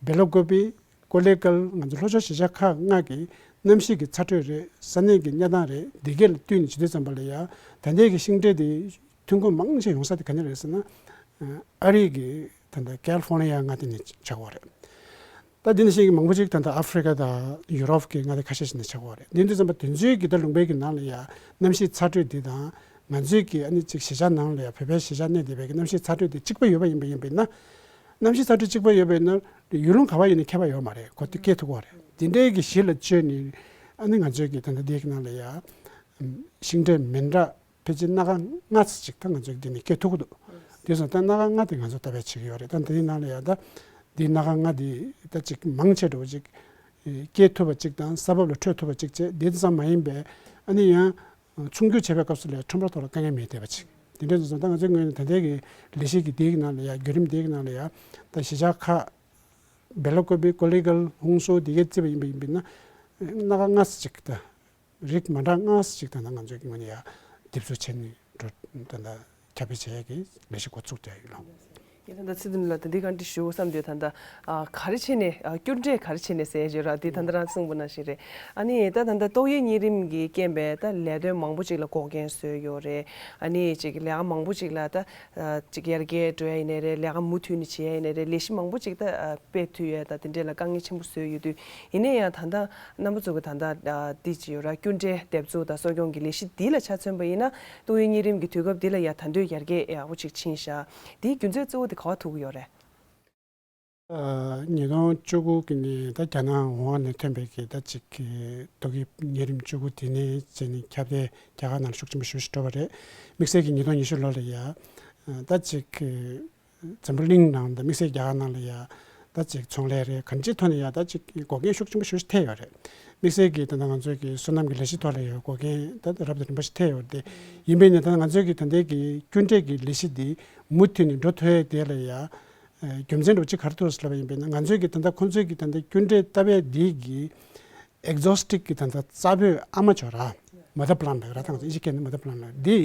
སྦེལ་ཀོབ་པི། ཀོ་ལི་གལ། ང་ཚོ་ལྷོ་ཕྱོགས་གཞིས་ཆགས་ཁག་ལྔ་གི་གནམ་གཤིས་ཀྱི་ཚ་དྲོད་རེད། ས་གནས་ཀྱི་གནས་སྟངས་རེད། འདི་གས་ལ་བསྟུན་ནས་བྱེད་དུས་ཙམ་པ་ལ་ཡ། ད་ལྟའི་གི་ཤིང་འབྲས་དེ་ཐོན་ཁུངས་མང་ཆེ་ཡོང་ས་དེ་ག་ནས་རེད་ཟེར་ན། ཨ་རི་གི་ད་ལྟ་ཀལ་ཧྥོ་ནི་ཡ་མངའ་སྡེ་ནས་ཆགས་ཡོད་རེད། ད་འདི་ནང་བཞིན་གྱི་མང་པོ་ཅིག་ད་ལྟ་ཨ་ཧྥི་རི་ཀ་དང་ཡུ་རོབ་ཀྱི་མངའ་སྡེ་ཁ་ཤས་ཤིག་ནས་ཆགས་ཡོད་རེད། འདི་དུས་ཙམ་པ་དེ་ཚོའི་གི་ད་ལུང་པའི་གི་ནང་ལ་ཡ་གནམ་གཤིས་ཚ་དྲོད་འདི་དང་ང་ཚོའི་གི་ཨ་ནི་ཅིག་གཞིས་ཆགས་ནང་ལ་ཡ་བོད་པའི་གཞིས་ཆགས་གནས་བསྡད་པའི་གི་གནམ་གཤིས་ཚ་དྲོད་དེ་གཅིག་པ་ཡོད་པ་ཡིན་པ་ཡིན་པས་ན། གནམ་གཤིས་ཚ་དྲོད་གཅིག་པ་ཡོད་པས་ན་ཡུལ་ལུང་ག་བ་ཡིན་ན་ཁྱད་པར་ཡོད་མ་རེད། གོ་དེ་སྐྱེ་ཐུབ་ཀྱི་རེད། དེ་འདྲའི་གི་གཞི་ལ་བཅོལ་ནས་ཨ་ནི་ང་ཚོའི་གི་ད་ལྟ་འདི་གི་ནང་ལ་ཡ་ཤིང་འབྲས་མི་འདྲ་ཕལ་ཆེར་སྣ་ཁ་ལྔ་ཙམ་ཅིག་ད་ང་ཚོའི་འདི་ནས་སྐྱེ་ཐུབ་ཀྱི་འདུག་དེ་སོང་ཙང་སྣ་ཁ་ལྔ་དེ་ང་ཚོ་ལྟ་བའི་བྱེད་ཀྱི་ཡོད་རེད། ད་འདིའི་ནང་ལ་ཡ་ད་འདི་སྣ་ཁ་ལྔ་དེ་ད་ཅིག་མང་ཆེ་འགྲོ་ཅིག་སྐྱེ་ཐུབ་པ་ཅིག་དང་ས་བབ་ལ་འཕྲོད་ཐུབ་པ་ཅིག་བྱས། དེ་ཙམ་མ་ཡིན་པའི་ཨ་ནི་ཡང་ཚོང་སྒྱུར་བྱེད་པའི་སྐབས་སུ་ལ་ཁྲོམ་ར་ཐོག་ལ་དཀའ་ངལ་མེད་བསྡད་པ་ཅིག་དེ་འདྲ་སོང་ཙང་ད་ང་ཚོའི་ངོས་ནས་ད་ལྟའི་གི་ལས་གཞི་གི་དེའི་ནང་ལ་ཡ་བརྒྱུད་རིམ་དེའི་ནང་ལ་ཡ་ད་གཞིས་ཆགས་ཁག་སྦེལ་ཀོབ་པི། ཀོ་ལི་གལ། ཧུང་སུའུ་དེ་གའི་བརྩིས་པ་ཡིན་པ་ཡིན་པས་ན་སྣ་ཁ་ལྔ་ཙམ་ཅིག་ད་རིགས་མ་འདྲ་ལྔ་ཙམ་ཅིག་ད་ལྟ་ང་ཚོའི་གི་ངོས་ནས་ཡ་འདེབས་འཛུགས་བྱས་ནས་འགྲོ་ད་ལྟ་ཁྱབ་སྤེལ་བྱེད་ཡས་ཀྱི་ལས་གཞི་འགོ་བཙུགས་བསྡད་ཡོད་ལགས། ཡིན་ད་ལྟ་ཚེ་བརྟན་ལགས་ད་འདི་ག་འདྲ་ཞུ་བསམ་དུས་ད་ལྟ་ཨ་ག་རེ་བྱས་ནས་ཨ་སྐྱོན་འབྲས་ག་རེ་བྱས་ནས་ཟེར་ཡས་ཡོད་ར། འདི་ད་ལྟ་རང་གསུངས་པ་ནང་བཞིན་རེད། ཨ་ནི་ད་ད་ལྟ་ཏོག་དབྱིབས་གཉན་རིམས་ཀྱི་རྐྱེན་པས་ད་ལས་དོན་མང་པོ་ཅིག་ལ་འགོག་རྐྱེན་བཟོས་ཡོད་རེད། ཨ་ནི་ཅིག་ལས་ཀ་མང་པོ་ཅིག་ལ་ད་ཨ་ཅིག་ཡར་རྒྱས་འགྲོ་ཡ་ཡིན་ནའི་རེད། ལས་ཀ་མུ་མཐུད་ནས་བྱེད་ཡ་ཡིན་ནའི་རེད། ལས་གཞི་མང་པོ་ཅིག་ད་ཨ་སྤེལ་ཐུབ་ཡ་ད་དེ་འདྲས་ལ་དཀའ་ངལ་ཆེན་པོ་བཟོས་ཡོད་དུས། ཡིན་ན་ཡང་ད་ལྟ་རྣམ་པ་ཚོ་གི་ད་ལྟ་ཨ་འདི་ཅི་ཡོད་ར། སྐྱོན་འབྲས་འདེབས་འཛུགས་དང་གསོ་སྐྱོང་གི་ལས་གཞི་འདི་ལ་ཆ་མཚོན་པ་ཡིན་ན་ཏོག་དབྱིབས་གཉན་རིམས་ཀྱི་དུས་སྐབས་འདི་ལ་ཡ་ད་དུང་ཡར་རྒྱས་ཡག་པོ་ཅིག་ཕྱིན་ཤག་འདིའི་རྒྱུ་མཚན་གཙོ་བོ་དེ་ག་པར་ཐུག་གི་ཡོད་རེད། ཨ་ཉིས་སྟོང་བཅུ་དགུ་གི་ནས་ད་རྒྱ་ནག་ཝུ་ཧན་ནས་ཐོན་པའི་གི་ད་ཅིག་གི་ཏོག་དབྱིབས་གཉན་རིམས་བཅུ་དགུ་དེ་ནས་བྱས་ནས་ཁྱབ་གདལ་རྒྱ་གར་ནང་ལ་ཤུགས་ཆེན་པོ་ཞེ་པོ་ཞིག་འགྲོ་བ་རེད། དམིགས་བསལ་གྱི་ཉིས་སྟོང་ཉི་ཤུ་ལོ་ལ་ཡ་ད་ཅིག་གི་འཛམ་བུ་གླིང་ནང་དང་དམིགས་བསལ་རྒྱ་གར་ནང་ལ་ཡ་ད་ཅིག་ཚོང་ལས་རེད། གང་ཅིའི་ཐོག་ནས་ཡ་ད་ཅིག་གི་འགོག་རྐྱེན་ཤུགས་ཆེན་པོ་ཞེ་པོ་ཞིག་ཐེབས་ཡོད་རེད། དམིགས་བསལ་གྱི་ད་ལྟ་ང་ཚོའི་གི་སོ་ནམ་གྱི་ལས་གཞི་ཐོག་ལ་ཡ་འགོག་རྐྱེན་ད་རབ་དང་རིམ་པ་ཞིག་ཐེབས་ཡོད་རེད། དེ་ཡིན་པས་ནས་ད་ང་ཚོའི་གི་ད་ལྟའི་གི་སྐྱོན་འབྲས་ཀྱི་ལས་གཞི་འདི་མུ་མཐུད་ནས་འགྲོ་ཐུབ་ཡས་དེ་ལ་ཡ་རྒྱུ་མཚན་འདྲ་བོ་ཅིག་ག་རེ་འདུག་ཟེར་ལབ་པ་ཡིན་པས་ན། ང་ཚོའི་གི་ད་ལྟ་ཁོང་ཚོའི་གི་ད་ལྟ་སྐྱོན་འབྲས་ལྟ་བའི་འདི་གི་ཨེག་ཛོ་སི་ཊིབ་གི་ད་ལྟ་རྩ་བོད་ཨ་མ་ཅིག་ཡོད་ར། མ་དར་པི་ལན་ལབ་ཡོད་ར། ད་ང་ཚོ་ཨིན་ཇི་སྐད་ནས་མ་དར་པི་ལན་ལབ་ཡོད། འདི་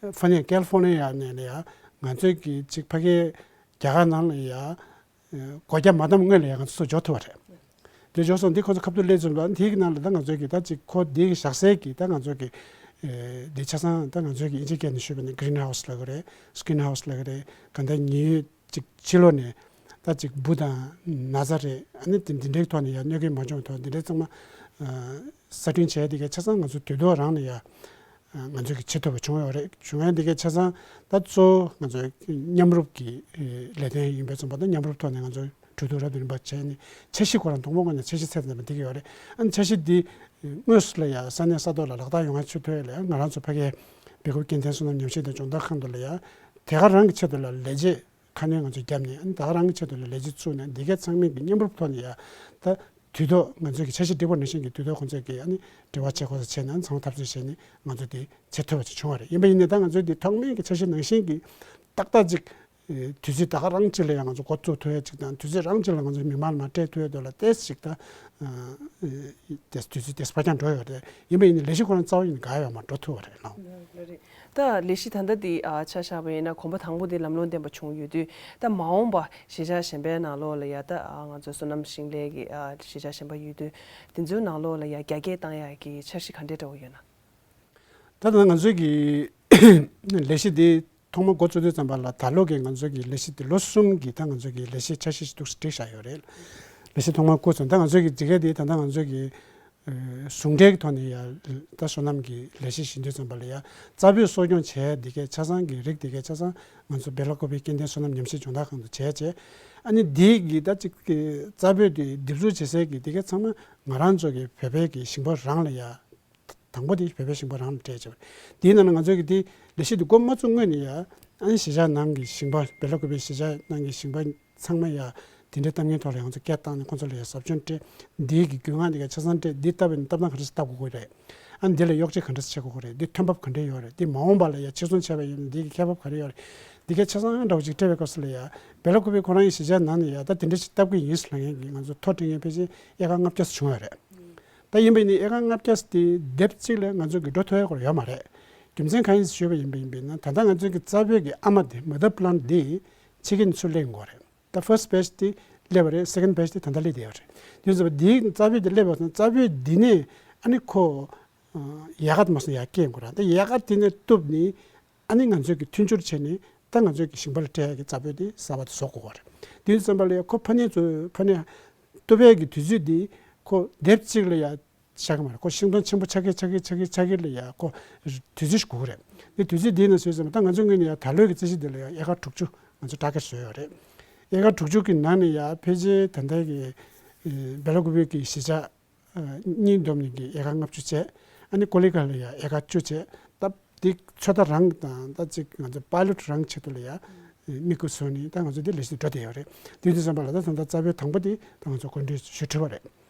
ཧྥ་ནན་ཀལ་ཧྥོ་ནི་ཡ་ནས་ལ་ཡ་ང་ཚོའི་གི་ཅིག་ཕ་གིའི་རྒྱ་གར་ནང་ལ་ཡ་སྒོ་རྒྱ་མ་བསྡམས་སྔོན་ལ་ཡ་ང་ཚོ་ཚུར་འབྱོར་ཐུབ་པ་རེད། དེ་འབྱོར་སོང་འདི་ཁོ་ཚོ་ཁ་ཐུག་སླེབས་ཙམ་ལ་དེའི་གི་ནང་ལ་ད་ང་ཚོའི་གི་ད་ཅིག་ཁོ་འདི་གི་བཞག་སའི་གི་ད་ང་ཚོའི་གི་ཨེ་འདི་ཆ་ཚང་ད་ང་ཚོའི་གི་ཨིན་ཇི་སྐད་ནས་ཞུས་པ་ན་གི་རིན་ཧའུ་སི་ལབ་གི་རེད། སི་ཀིན་ཧའུ་སི་ལབ་གི་རེད། གང་ལྟར་ཉི་འོད་ཅིག་ཕྱི་ལོགས་ནས་ད་ཅིག་འབུ་དང་ན་ཚ་རེད། ཨ་ནི་དེ་འདི་འདྲའི་ཐོག་ནས་ཡ་གནོད་སྐྱོན་མ་བྱུང་བའི་ཐོག་འདི་འདྲའི་ཚང་མ་ཨ་གསར་སྐྲུན་བྱས་དེ་གའི་ཆ་ཚང་ང་ཚོ་དུས་ཐོག་རང་ནས་ཡ་ང་ཚོས་ཀྱི་བྱེད་ཐུབ་པ་བྱུང་ཡོད་རེད། བྱུང་ཡ་འདི་གའི་ཆ་ཚང་ད་གཙོ་བོ་ང་ཚོའི་མཉམ་རུབ་ཀྱི་ལས་དོན་ཡིན་པས་ཙམ་པ་ད་མཉམ་རུབ་ཐོག་ནས་ང་ཚོ་གྲོས་བསྡུར་རབ་དང་རིམ་པ་བྱས་ནས་འཆར་གཞི་ཁོ་རང་དང་པོ་ངོས་ནས་འཆར་གཞི་ཚད་ལྡན་པ་འདི་ག་ཡོད་རེད། ཨ་ནི་འཆར་གཞི་འདི་དངོས་སུ་ལ་ཡ་ས་གནས་ས་ཐོག་ལ་ལག་བསྟར་ཡོང་བ་བྱེད་ཐུབ་ཡ་ལ་ཡ་ང་རང་ཚོ་ཕ་གིའི་སྦེལ་ཀོབ་སྐྱེ་ལྡན་སོ་ནམ་ཉམས་ཞིབ་དང་སྦྱོང་བརྡར་ཁང་དུ་ལ་ཡ་དེ་ག་རང་གི་ཆེད་དུ་ལ་ལས་བྱེད་ཁ་སྣོན་ང་ཚོས་བརྒྱབ་ནས་ཨ་ནི་ད་ག་རང་གི་ཆེད་དུ་ལ་ལས་བྱེད་བཙུགས་ནས་འདི་གའི་ཚང་མས་ཀྱི་མཉམ་རུབ་ཐོག་ནས་ཡ་ད་དུས་ཐོག་ང་ཚོས་ཀྱི་འཆར་གཞི་སྒྲིག་པ་ནང་བཞིན་གྱི་དུས་ཐོག་ཁོང་ཚོས་ཀྱི་ཨ་ནི་འབྲེལ་བ་བྱེད་དགོས་ས་བྱས་ནས་ཨ་ནི་ཚང་མ་འཐབ་རྩོད་བྱས་ནས་ང་ཚོ་དེ་བྱེད་ཐུབ་པ་ཅིག་བྱུང་བ་རེད། ཡིན་པ་ཡིན་ནའི་ད་ང་ཚོས་དེ་ཐོག་མའི་གི་འཆར་གཞི་ནང་བཞིན་གྱི་ཏག་ཏག་ཅིག་དུས་ཚོད་ད་ག་རང་ཅིག་ལ་ཡང་ང་ཚོ་འགོ་བཙུགས་ཐུབ་ཡ་ཅིག་དང་དུས་ཚོད་རང་ཅིག་ལ་ང་ཚོ་མི་མང་ལ་མར་སྤྲད་ཐུབ་ཡ་དེ་ལ་ཏོག་ཙམ་ཅིག་ད་དེ་དུས་ཚོད་དེ་ཕར་འགྱངས་འགྲོ་ཡོད་རེད། ཡིན་པ་ཡིན་ནའི་ལས་གཞི་ཁོ་རང་རྩ་བ་ཡིན་ནའི་འགག་ཡོད་མ་འགྲོ་ཐུབ་པ་རེད་ལགས། ལགས་རེད། ད་ལས་གཞི་ད་ལྟ་འདི་ཨ་ཆ་བཞག་པ་ཡིན་ན་གོམ་པ་དང་པོ་འདི་ལམ་ལྷོང་ལྡན་པ་བྱུང་ཡོད་དུས་ད་མ་འོངས་པ་གཞིས་ཆགས་གཞན་པའི་ནང་ལོགས་ལ་ཡ་ད་ཨ་ང་ཚོ་སོ་ནམ་ཞིང་ལས་ཀྱི་ཨ་གཞིས་ཆགས་གཞན་པ་ཡོད་དུས་དེ་ཚོའི་ནང་ལོགས་ལ་ཡ་རྒྱ་སྐྱེད་བཏང་ཡག་གི་འཆར་གཞི་ག་འདྲས་འདྲ་བོ་ཡོད་ན། ད་ལྟ་ང་ཚོའི་གི་ལས་གཞི་འདི་ཐོག་མ་འགོ་བཙུགས་དུས་ཙམ་པ་ལ་ད་ལོ་གི་ང་ཚོའི་གི་ལས་གཞི་འདི་ལོ་གསུམ་གི་ད་ང་ཚོའི་གི་ལས་གཞི་འཆར་གཞི་ཞིག་འདུག་སེ་བསྒྲིགས་བཞག་ཡོད་རེད། ལས་གཞི་ཐོག་མ་འགོ་བཙུགས་ད་ང་ཚོའི་གི་འདི་ག་འདི་ད་ལྟ་ང་ཚོའི་གི་ ཨ་ཟུང་འབྲེལ་གྱི་ཐོག་ནས་ཡ་ད་སོ་ནམ་གྱི་ལས་གཞི་ཞིག་འདི་ཙམ་པ་ལ་ཡ་རྩྭ་སྤོས་གསོ་སྐྱོང་བྱས་འདི་གའི་ཆ་ཚང་གི་རིགས་འདི་གའི་ཆ་ཚང་ང་ཚོ་སྦེ་ལ་ཀོ་པའི་སྐྱེ་ལྡན་སོ་ནམ་ཉམས་ཞིབ་སྦྱོང་བརྡར་ཁང་དུ་བྱས་བྱས། ཨ་ནི་འདི་གི་ད་ཅིག་གི་རྩྭ་སྤོས་འདི་འདེབས་འཛུགས་བྱེད་སའི་གི་འདི་གའི་ཚང་མ་ང་རང་ཚོ་གི་བོད་པའི་གི་ཞིང་པ་རང་ལ་ཡ། དང་པོ་དེ་བོད་པའི་ཞིང་པ་རང་ལ་སྤྲད་བྱས་པ་རེད། དེའི་ནང་ལ་ང་ཚོས་ཀྱི་དེ་ལས་གཞི་དེ་འགོ་མ་བཙུགས་སྔོན་ནས་ཡ། ཨ་ནི་གཞིས་ཆགས་ནང་གི་ཞིང་པ་སྦེ་ལ་ཀོ་པའི་གཞིས་ཆགས་ནང་གི་ཞིང་པ་ཚང་མ་ཡ། དེ་འདྲའི་གཏམ་ངན་ཐོག་ལ་ང་ཚོ་སྐད་བཏང་ནས་ཁོང་ཚོ་ལ་ཡ་ཟབ་སྦྱོང་སྤྲད། འདིའི་གི་རྒྱུས་མངའ་དེ་ག་ཆ་ཚང་སྤྲད། འདི་བཏབ་པ་ཡིན་ན་བཏབ་སྟངས་ག་འདྲ་ཞིག་བཏབ་དགོས་ཀྱི་རེད། ཨ་ནི་འདི་ལ་གཡོག་བྱེད་ག་འདྲ་ཞིག་བྱེད་དགོས་ཀྱི་རེད། འདི་ཐོན་འབབ་ག་འདྲ་ཡོད་རེད། འདི་མ་འོངས་པ་ལ་ཡ་ཕྱིར་ཚོང་བྱས་པ་ཡིན་ན་འདི་གི་ཁེ་བབ་ག་རེ་ཡོད་རེད། འདི་གའི་ཆ་ཚང་འདྲ་བོ་ཅིག་སྤྲད་པའི་སྐབས་སུ་ལ་ཡ། སྦེ་ལ་ཀོ་པའི་ཁོ་རང་གི་གཞིས་ཆགས་ནང་ནས་ཡ་ད་དེ་འདྲ་ཞིག་བཏབ་ཀྱི་ཡིན་ཟེར་ལབ་མཁན་གྱི་ང་ཚོ་ཐོ་འབྲི་མཁན་ཕལ་ཆེར་ཨེ་ཀར་ལྔ་བརྒྱ་ཙམ་བྱུང་ཡོད་རེད། ད་ཡིན་པ་ཡིན་ནའི་ཨེ་ཀར་ལྔ་བརྒྱ་དེ་ལྡེབ་གཅིག་ལས་ང་ཚོ་གི་འགྲོ་ཐུབ་ཡ་སྐོར་ཡོད་མ་རེད། རྒྱུ་མཚན་གང་ཡིན་ཞུས་པ་ཡིན་པ་ཡིན་ན། ད་ལྟ་ང་ཚོ་གི་རྩྭ་སྤོས་ཀྱི་ཨ་མ་དེ་མ་དར་པ་ལན་དེ་ཕྱི་རྒྱལ་ནས་ཚུར་སླེབས་ཡོང་གི་ཡོད་རེད། ད་ཕར་སི་བེ་ཆི་དེ་སླེབས་པ་རེད། སེ་ཀེན་ཌི་བེ་ཆི་དེ་ད་ལྟ་སླེབས་བསྡད་ཡོད་རེད། དེ་ཚོ་དེའི་རྩྭ་སྤོས་དེ་སླེབས་པ་སོང་། རྩྭ་སྤོས་འདི་ནས་ཨ་ནི་ཁོ་ཡལ་ག་དེ་མ་སོང་ཡར་སྐྱེ་ཡོང་གི་རེད། ད་ཡལ་ག་དེ་ནས་གཏུབ་ནས་ཨ་ནི་ང་ཚོས་ཀྱི་མཐུན་སྦྱོར་བྱས་ནས་ད་ང་ཚོས་ཀྱི་ཞིང་པ་ལ་སྤྲད་ཡ་གི་རྩྭ་སྤོས་དེ་གསར་པ་དེ་བཟོ་དགོས་པ་རེད། དེ་དུས་ཙམ་པ་ལ་ཡ་ཁོ་ཕ་ནས་ཚུར་ཕ་ནས་གཏུབ་ཡ་གི་དུས་ཚོད་དེ་ཁོ་ལྡེབ་གཅིག་ལ་ཡ་ཆགས་ཀྱི་མ་རེད། ཁོ་ཤིང་སྡོང་ཆེན་པོ་ཆགས་ཀྱི་ཆགས་ཀྱི་ཆགས་ཀྱི་ཆགས་ཀྱི་ལ་ཡ་ཁོ་དུས་ཚོད་ཞིག་དགོས་ཀྱི་རེད། དེ་དུས་ཚོད་དེའི་ནང་བཟོས་ཙམ་པ་ད་ང་ཚོ་ངོས་ནས་ཡ་ད་ལོའི་གི་རྩིས་གཞི་དེ་ལ་ཡ་ཨེ་ཀར་དྲུག་ཅུ་ང་ཚོ་ཊར་གེཊ་བཟོས་ཡོད་རེད། ཨེ་ཀར་དྲུག་ཅུ་གི་ནང་ནས་ཡ་ཕལ་ཆེར་ད་ལྟའི་གི་སྦེ་ལ་ཀོ་པའི་གི་གཞིས་ཆགས་ཨ་གཉིས་བསྡོམས་ནས་ཀྱི་ཨེ་ཀར་ལྔ་བཅུ་བྱས། ཨ་ནི་ཀོ་ལི་གྷལ་ལ་ཡ་ཨེ་ཀར་བཅུ་བྱས། ད་འདི་ཚོད་ལྟ་རང་དང་ད་ཅིག་ང་ཚོ་པའི་ལོཊ་རང་ཆེད་དུ་ལ་ཡ་དམིགས་སྐོར་བཟོས་ནས་ད་ང་ཚོ་འདི་ལས་གཞི་འགྲོ་བསྡད་ཡོད་རེད། དེ་དུས་ཙམ་པ་ལ་ད་ད་ལྟ་རྩ་བའི་དང་པོ་དེ་ད་ང་ཚོ་འགོ་འདྲེན་ཞུ་ཐུབ་པ་རེད།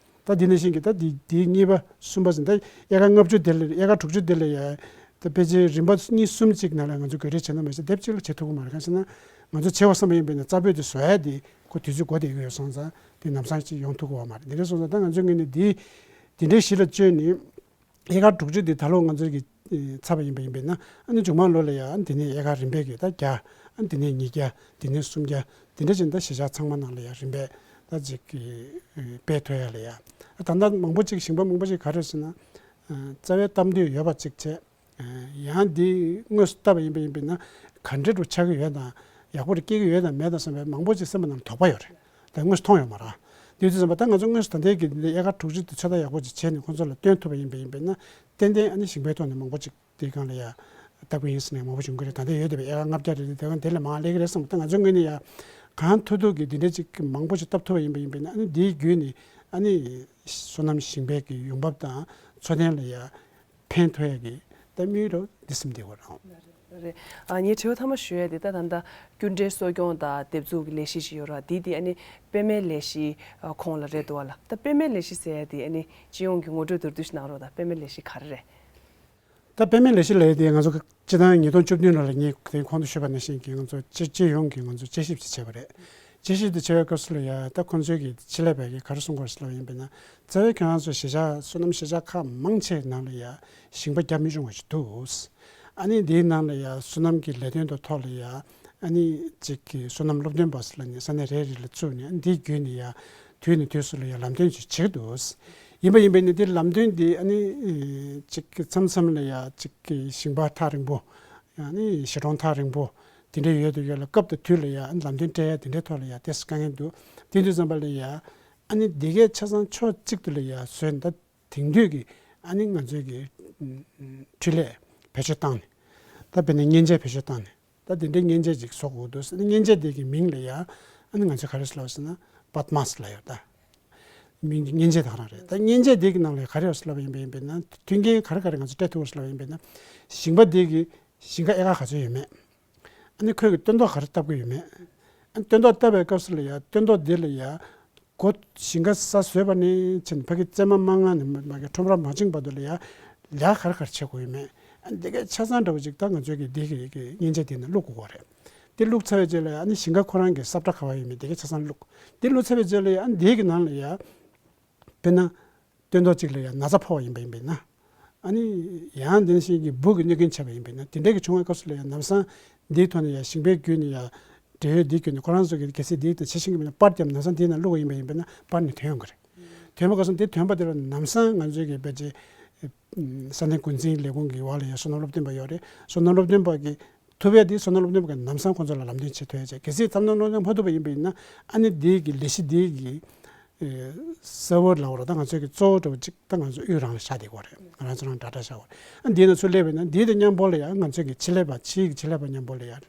ད་འདི་ནང་བཞིན་གྱི་ད་འདི་འདི་གཉིས་པ་གསུམ་པ་ཟིན་ད་ཨེ་ཀར་ལྔ་བཅུ་དེ་ལ་ཨེ་ཀར་དྲུག་ཅུ་དེ་ལ་ཡ་ད་ཕལ་ཆེར་རིམ་པ་གཉིས་གསུམ་ཅིག་ནང་ལ་ང་ཚོ་བགོ་སྒྲིག་བྱས་ན་མ་གཞི་ལྡེབ་གཅིག་ལ་བྱེད་ཐུབ་ཀྱི་མ་རེད། གང་ཟེར་ན་ང་ཚོ་བྱེད་པ་བསམ་པ་ཡིན་པས་ན་རྩ་བོད་དེ་བཟོ་ཡ་དེ་ཁོ་དུས་ཚོད་འགོར་བསྡད་ཀྱི་ཡོད་སོང་ཙང་དེ་ལམ་སང་ཅིག་ཡོང་ཐུབ་ཀྱི་ཡོད་མ་རེད། དེ་འདྲ་སོང་ཙང་ད་ང་ཚོའི་ངོས་ནས་འདི་དེ་འདྲའི་གཞི་ལ་བཅོལ་ནས་ཨེ་ཀར་དྲུག་ཅུ་དེ་ད་ལོ་ང་ཚོའི་གི་ཚར་བ་ཡིན་པ་ཡིན་པས་ན་ཨ་ནི་མཇུག་མ་ལོ་ལ་ཡ་ཨ་ནི་དེ་ནས་ཨེ་ཀར་རིམ་པས་ཀྱི་ད་བརྒྱ་ཨ་ནི་དེ་ནས་ཉིས་བརྒྱ་དེ་ནས་སུམ་བརྒྱ་དེ་འདྲ་བྱས་ནས་ད་གཞིས་ཆགས་ཚང་མ་ནང་ལ་ཡ་རིམ་པས་ད་ཅིག་གི་སྤེལ་ཐུབ་ཡ་ལ་ཡ། ད་ལྟ་མང་པོ་ཅིག་ཞིང་པ་མང་པོ་ཅིག་ག་རེ་ཟེར་ན་རྩ་བའི་གཏམ་འདོད་ཡོད་པ་ཅིག་བྱས། ཡང་འདི་དངོས་སུ་བལྟས་པ་ཡིན་པ་ཡིན་པས་ན་ག་འདྲ་རུ་ཆགས་ཀྱི་ཡོད་དང་ཡག་པོ་རུ་སྐྱེ་གི་ཡོད་དང་མེད་དང་བསམ་པའི་མང་པོ་ཅིག་སེམས་པ་ནང་དོགས་པ་ཡོད་རེད། ད་དངོས་སུ་མཐོང་ཡོད་མ་རེད། དེ་དུས་ཙམ་པ་ད་ང་ཚོ་དངོས་སུ་ད་ལྟའི་གི་འདི་ཨེ་ཀར་དྲུག་ཅུ་དེ་ཚོད་ལྟ་ཡག་པོ་ཅིག་བྱས་ནས་ཁོང་ཚོ་ལ་སྟོན་ཐུབ་པ་ཡིན་པ་ཡིན་པས་ན་ཏན་ཏན་ཨ་ནི་ཞིང་པའི་ཐོག་ནས་མང་པོ་ཅིག་དེའི་སྒང་ལ་ཡ་ལྟ་བུ་ཡིན་ཟེར་ནས་མང་པོ་བྱུང་གི་རེད། ད་ལྟ་ཡོད་བསྡད་པའི་ཨེ་ཀར་ལྔ་བརྒྱ་རེ་རེ་དེ་ག་དེ་ལས་མང་སླེབས་ཀྱི་རེད་བསམ། ད་ང་ཚོའི་ངོས་ནས་ཡ་གང་ཐུབ་ཐུབ་ཀྱིས་འདི་འདྲའི་ཅིག་མང་པོ་ཅིག་བཏབ་ཐུབ་པ་ཡིན་པ་ཡིན་པས་ན་ཨ་ནི་འདིའི་བརྒྱུད་ནས་ཨ་ནི་སོ་ནམ་ཞིང་པའི་གི་ཡོང་འབབ་དང་འཚོ་རྟེན་ལ་ཡ་ཕན་ཐོགས་ཡ་གི་ད་དམིགས་ཡུལ་འདི་སེམས་བདེ་བོ་རང་། རེད། ཨ་ངའི་དྲི་བ་མཐའ་མ་ཞུ་ཡ་དེ་ད་ད་ལྟ་སྐྱེལ་འདྲེན་གསོ་སྐྱོང་དང་འདེབས་འཛུགས་ཀྱི་ལས་གཞི་ཞིག་ཡོད་ར། དེ་དེ་ཨ་ནི་པད་མའི་ལས་གཞི་ཁོངས་ལ་རེད་འདུག་བ་ལ། ད་པད་མའི་ལས་གཞི་ཟེར་ཡ་དེ་ཨ་ནི་སྤྱི་ཡོངས་ཀྱི་ངོ་སྤྲོད་མདོར་བསྡུས་ཤིག་གནང་རོགས་དང་། པད་མའི་ལས་གཞི་ག་རེ་རེད། ད་པད་མའི་ལས་གཞི་ལབ་ཡ་དེ་ང་ཚོ་སྤྱི་ཟླ་ཉིས་སྟོང་བཅུ་བདུན་ལོ་ལ་ངས་དེ་གོང་དུ་ཞུས་པ་ནང་བཞིན་གྱི་ང་ཚོ་སྤྱི་སྤྱི་ཡོངས་ཀྱི་ང་ཚོ་དཔྱད་ཞིབ་ཅིག་བྱས་པ་རེད། དཔྱད་ཞིབ་དེ་བྱས་པའི་སྐབས་སུ་ལ་ཡ་ད་ཁོང་ཚོའི་གི་ཆེད་ལས་པས་གི་ག་རེ་གསུང་གི་ཡོད་ཟེར་ལབ་པ་ཡིན་པས་ན་རྩ་བའི་ཁྱེད་རང་ཚོ་གཞིས་ཆགས་སོ་ནམ་གཞིས་ཆགས་ཁག་མང་ཆེ་ནང་ལ་ཡ་ཞིང་པ་རྒྱ་མི་ཆུང་བ་ཞིག་འདུག་ཨ་ནི་འདིའི་ནང་ལ་ཡ་སོ་ནམ་གྱི་ལས་དོན་དང་ཐོག་ལ་ཡ་ཨ་ནི་གཅིག་གི་སོ་ནམ་སློབ་སྟོན་པ་ཟེར་ལབ་ནས་ས་གནས་རེ་རེ་ལ་བཙུགས་ནས་ཨ་ནི་འདིའི་བརྒྱུད་ནས་ཡ་དུས་ནས་དུས་སུ་ལ་ཡ་ལམ་སྟོན་ཅིག་བྱེད་ཀྱི་འདུག་ཡིན་པ་ཡིན་པས་ནི་འདི་ལམ་སྟོན་འདི་ཨ་ནི་གཅིག་གི་མཚམས་མཚམས་ལ་ཡ་གཅིག་གི་ཞིང་པ་ཐག་རིང་པོ་ཨ་ནི་གཞིས་གྲོང་ཐག་རིང་པོ་དེ་འདྲ་ཡོད་དུ་ཡོད་ལ་སྐབས་དང་དུས་ལ་ཡ་ཨ་ནི་ལམ་སྟོན་སྤྲད་ཡ་དེ་འདྲའི་ཐོག་ལ་ཡ་ཏོག་ཙམ་དཀའ་ངལ་འདུག་དེ་དུས་ཙམ་པ་ལ་ཡ་ཨ་ནི་འདི་གའི་ཆ་ཚང་ཕྱོགས་གཅིག་ཏུ་ལ་ཡ་བཟོས་ནས་ད། དེང་དུས་ཀྱི་ཨ་ནི་ང་ཚོའི་གི་འཕྲུལ་ལས་བེད་སྤྱོད་བཏང་ནས་ད་དཔེར་ན་མཉེན་ཆས་བེད་སྤྱོད་བཏང་ནས་ད་དེ་འདྲའི་མཉེན་ཆས་ཅིག་བཟོ་དགོས་འདུག་མཉེན་ཆས་དེ་གི་མིང་ལ་ཡ་ཨ་ནི་ང་ཚོས་ག་རེ་ཟེར་ལབ་ཟེར་ན་པད་མ་ཟེར་ལབ་ཡོད་ད། མིང་མཉེན་ཆས་དེ་ག་རང་རེད། ད་མཉེན་ཆས་དེ་གི་ནང་ལ་ག་རེ་ཡོད་ཟེར་ལབ་ཡིན་པ་ཡིན་པས་ན་མཐུན་རྐྱེན་ག་རེ་ག་རེ་ང་ཚོས་སྤྲད་ཐུབ་ཟེར་ལབ་ཡིན་པས་ན་ཞིང་པ་དེ་གི་ཞིང་ཁ་ཨེ་ཀར་ག་ཚོད་ཡོད་མེད། ཨ་ནི་ཁོས་ཀྱི་སྟོན་ཐོག་ག་རེ་བཏབ་ཀྱི་ཡོད་མེད། ཨ་ནི་སྟོན་ཐོག་བཏབ་པའི་སྐབས་སུ་ལ་ཡ་སྟོན་ཐོག་འདི་ལ་ཡ་སྒོ་ཞིང་ཁ་ས་བཟོས་པ་ནས་ཕྱིན་ཕ་གི་རྩེད་མ་མ་མངགས་ནས་མ་གི་ཁྲོམ་ར་མ་བཅིངས་བར་དུ་ལ་ཡ་ལས་ཀ་ག་རེ་ག་རེ་བྱེད་དགོས་ཡོད་མེད། ཨ་ནི་འདི་གའི་ཆ་ཚང་འདྲ་བོ་ཅིག་ད་ང་ཚོའི་གི་འདི་གི་གི་མཉེན་ཆས་འདི་ནང་བླུག་དགོས་རེད། འདི་བླུག་ཚར་བའི་རྗེས་ལ་ཡ་ཨ་ནི་ཞིང་ཁ་ཁོ་རང་གི་ས་བཀྲ་ག་བ་ཡོད་མེད་འདི་གའི་ཆ་ཚང་བླུག་འདི་བླུག་ཚར་བའི་རྗེས་ལ་ཡ་ཨ་ནི་འདི་གི་ནང་ལ་ཡ་དཔེར་ན། སྟོན་ཐོག་གཅིག་ལ་ཡང་ན་ཚ་ཕོག་པ་ཡིན་པ་ཡིན་པས་ན། ཨ་ནི་ཡང་དེ་བཞིན་གྱི་འབུ་གི་གནོད་སྐྱོན་བྱས་པ་ཡིན་པས་ན་དེ་འདྲའི་གི་བྱུང་བའི་སྐབས་སུ་ལ་ཡང་ལམ་སང་འདིའི་ཐོག་ནས་ཡང་ཞིང་པའི་བརྒྱུད་ནས་ཡང་འབྲེལ་ཡོད་འདིའི་བརྒྱུད་ནས་ཁོ་རང་ཚོ་གི་གལ་སྲིད་འདིའི་ཐོག་ནས་ཤེས་བཞིན་གྱི་མེད་ན་པར་བརྒྱབ་ན་ལམ་སང་འདིའི་ནང་བླུགས་པ་ཡིན་པ་ཡིན་པས་ན་པར་ནི་ཐོན་ཡོང་གི་རེད། ཐོན་པའི་སྐབས་སུ་འདི་ཐོན་པ་དེ་ལ་ལམ་སང་ང་ཚོའི་གི་ཕལ་ཆེར་ས་གནས་འགོ་འཛིན་ལས་ཁུངས་ཀྱི་འོག་ལ་ཡང་སོ་ནམ་སློབ་སྟོན་པ་ཡོད་རེད། སོ་ནམ་སློབ་སྟོན་པ་གི་ཐུབ་ཡ་དེ་སོ་ནམ་སློབ་སྟོན་པ་གི་ལམ་སང་ཁོང་ཚོ་ལ་ལམ་སྟོན་བྱེད་ཐུབ་ཡ་བྱས་གལ་སྲིད་སོ་ནམ་སློབ་སྟོན་པ་མ་ཐུབ་པ་ཡིན་པ་ཡིན་ན་ཨ་ནི་འདིའི་གི་ལས་གཞི་འདིའི་གི་ཨེ་ས་བོན་ལབ་དགོས་རེད། ད་ང་ཚོའི་གི་གཙོ་བོ་འདྲ་བོ་གཅིག་ད་ང་ཚོ་དབུས་རང་ལ་བཞག་བསྡད་ཡོད་རེད། ང་རང་ཚོ་རང་འདྲ་འདྲ་བཞག་ཡོད་རེད། ཨ་འདི་ན་ཚུར་སླེབས་པ་ཡིན་ན་འདི་དང་མཉམ་པོ་ལ་ཡང་ང་ཚོའི་གི་ཕྱི་ལས་པ་ཕྱིའི་གི་ཕྱི་ལས་པ་མཉམ་པོ་ལ་ཡང་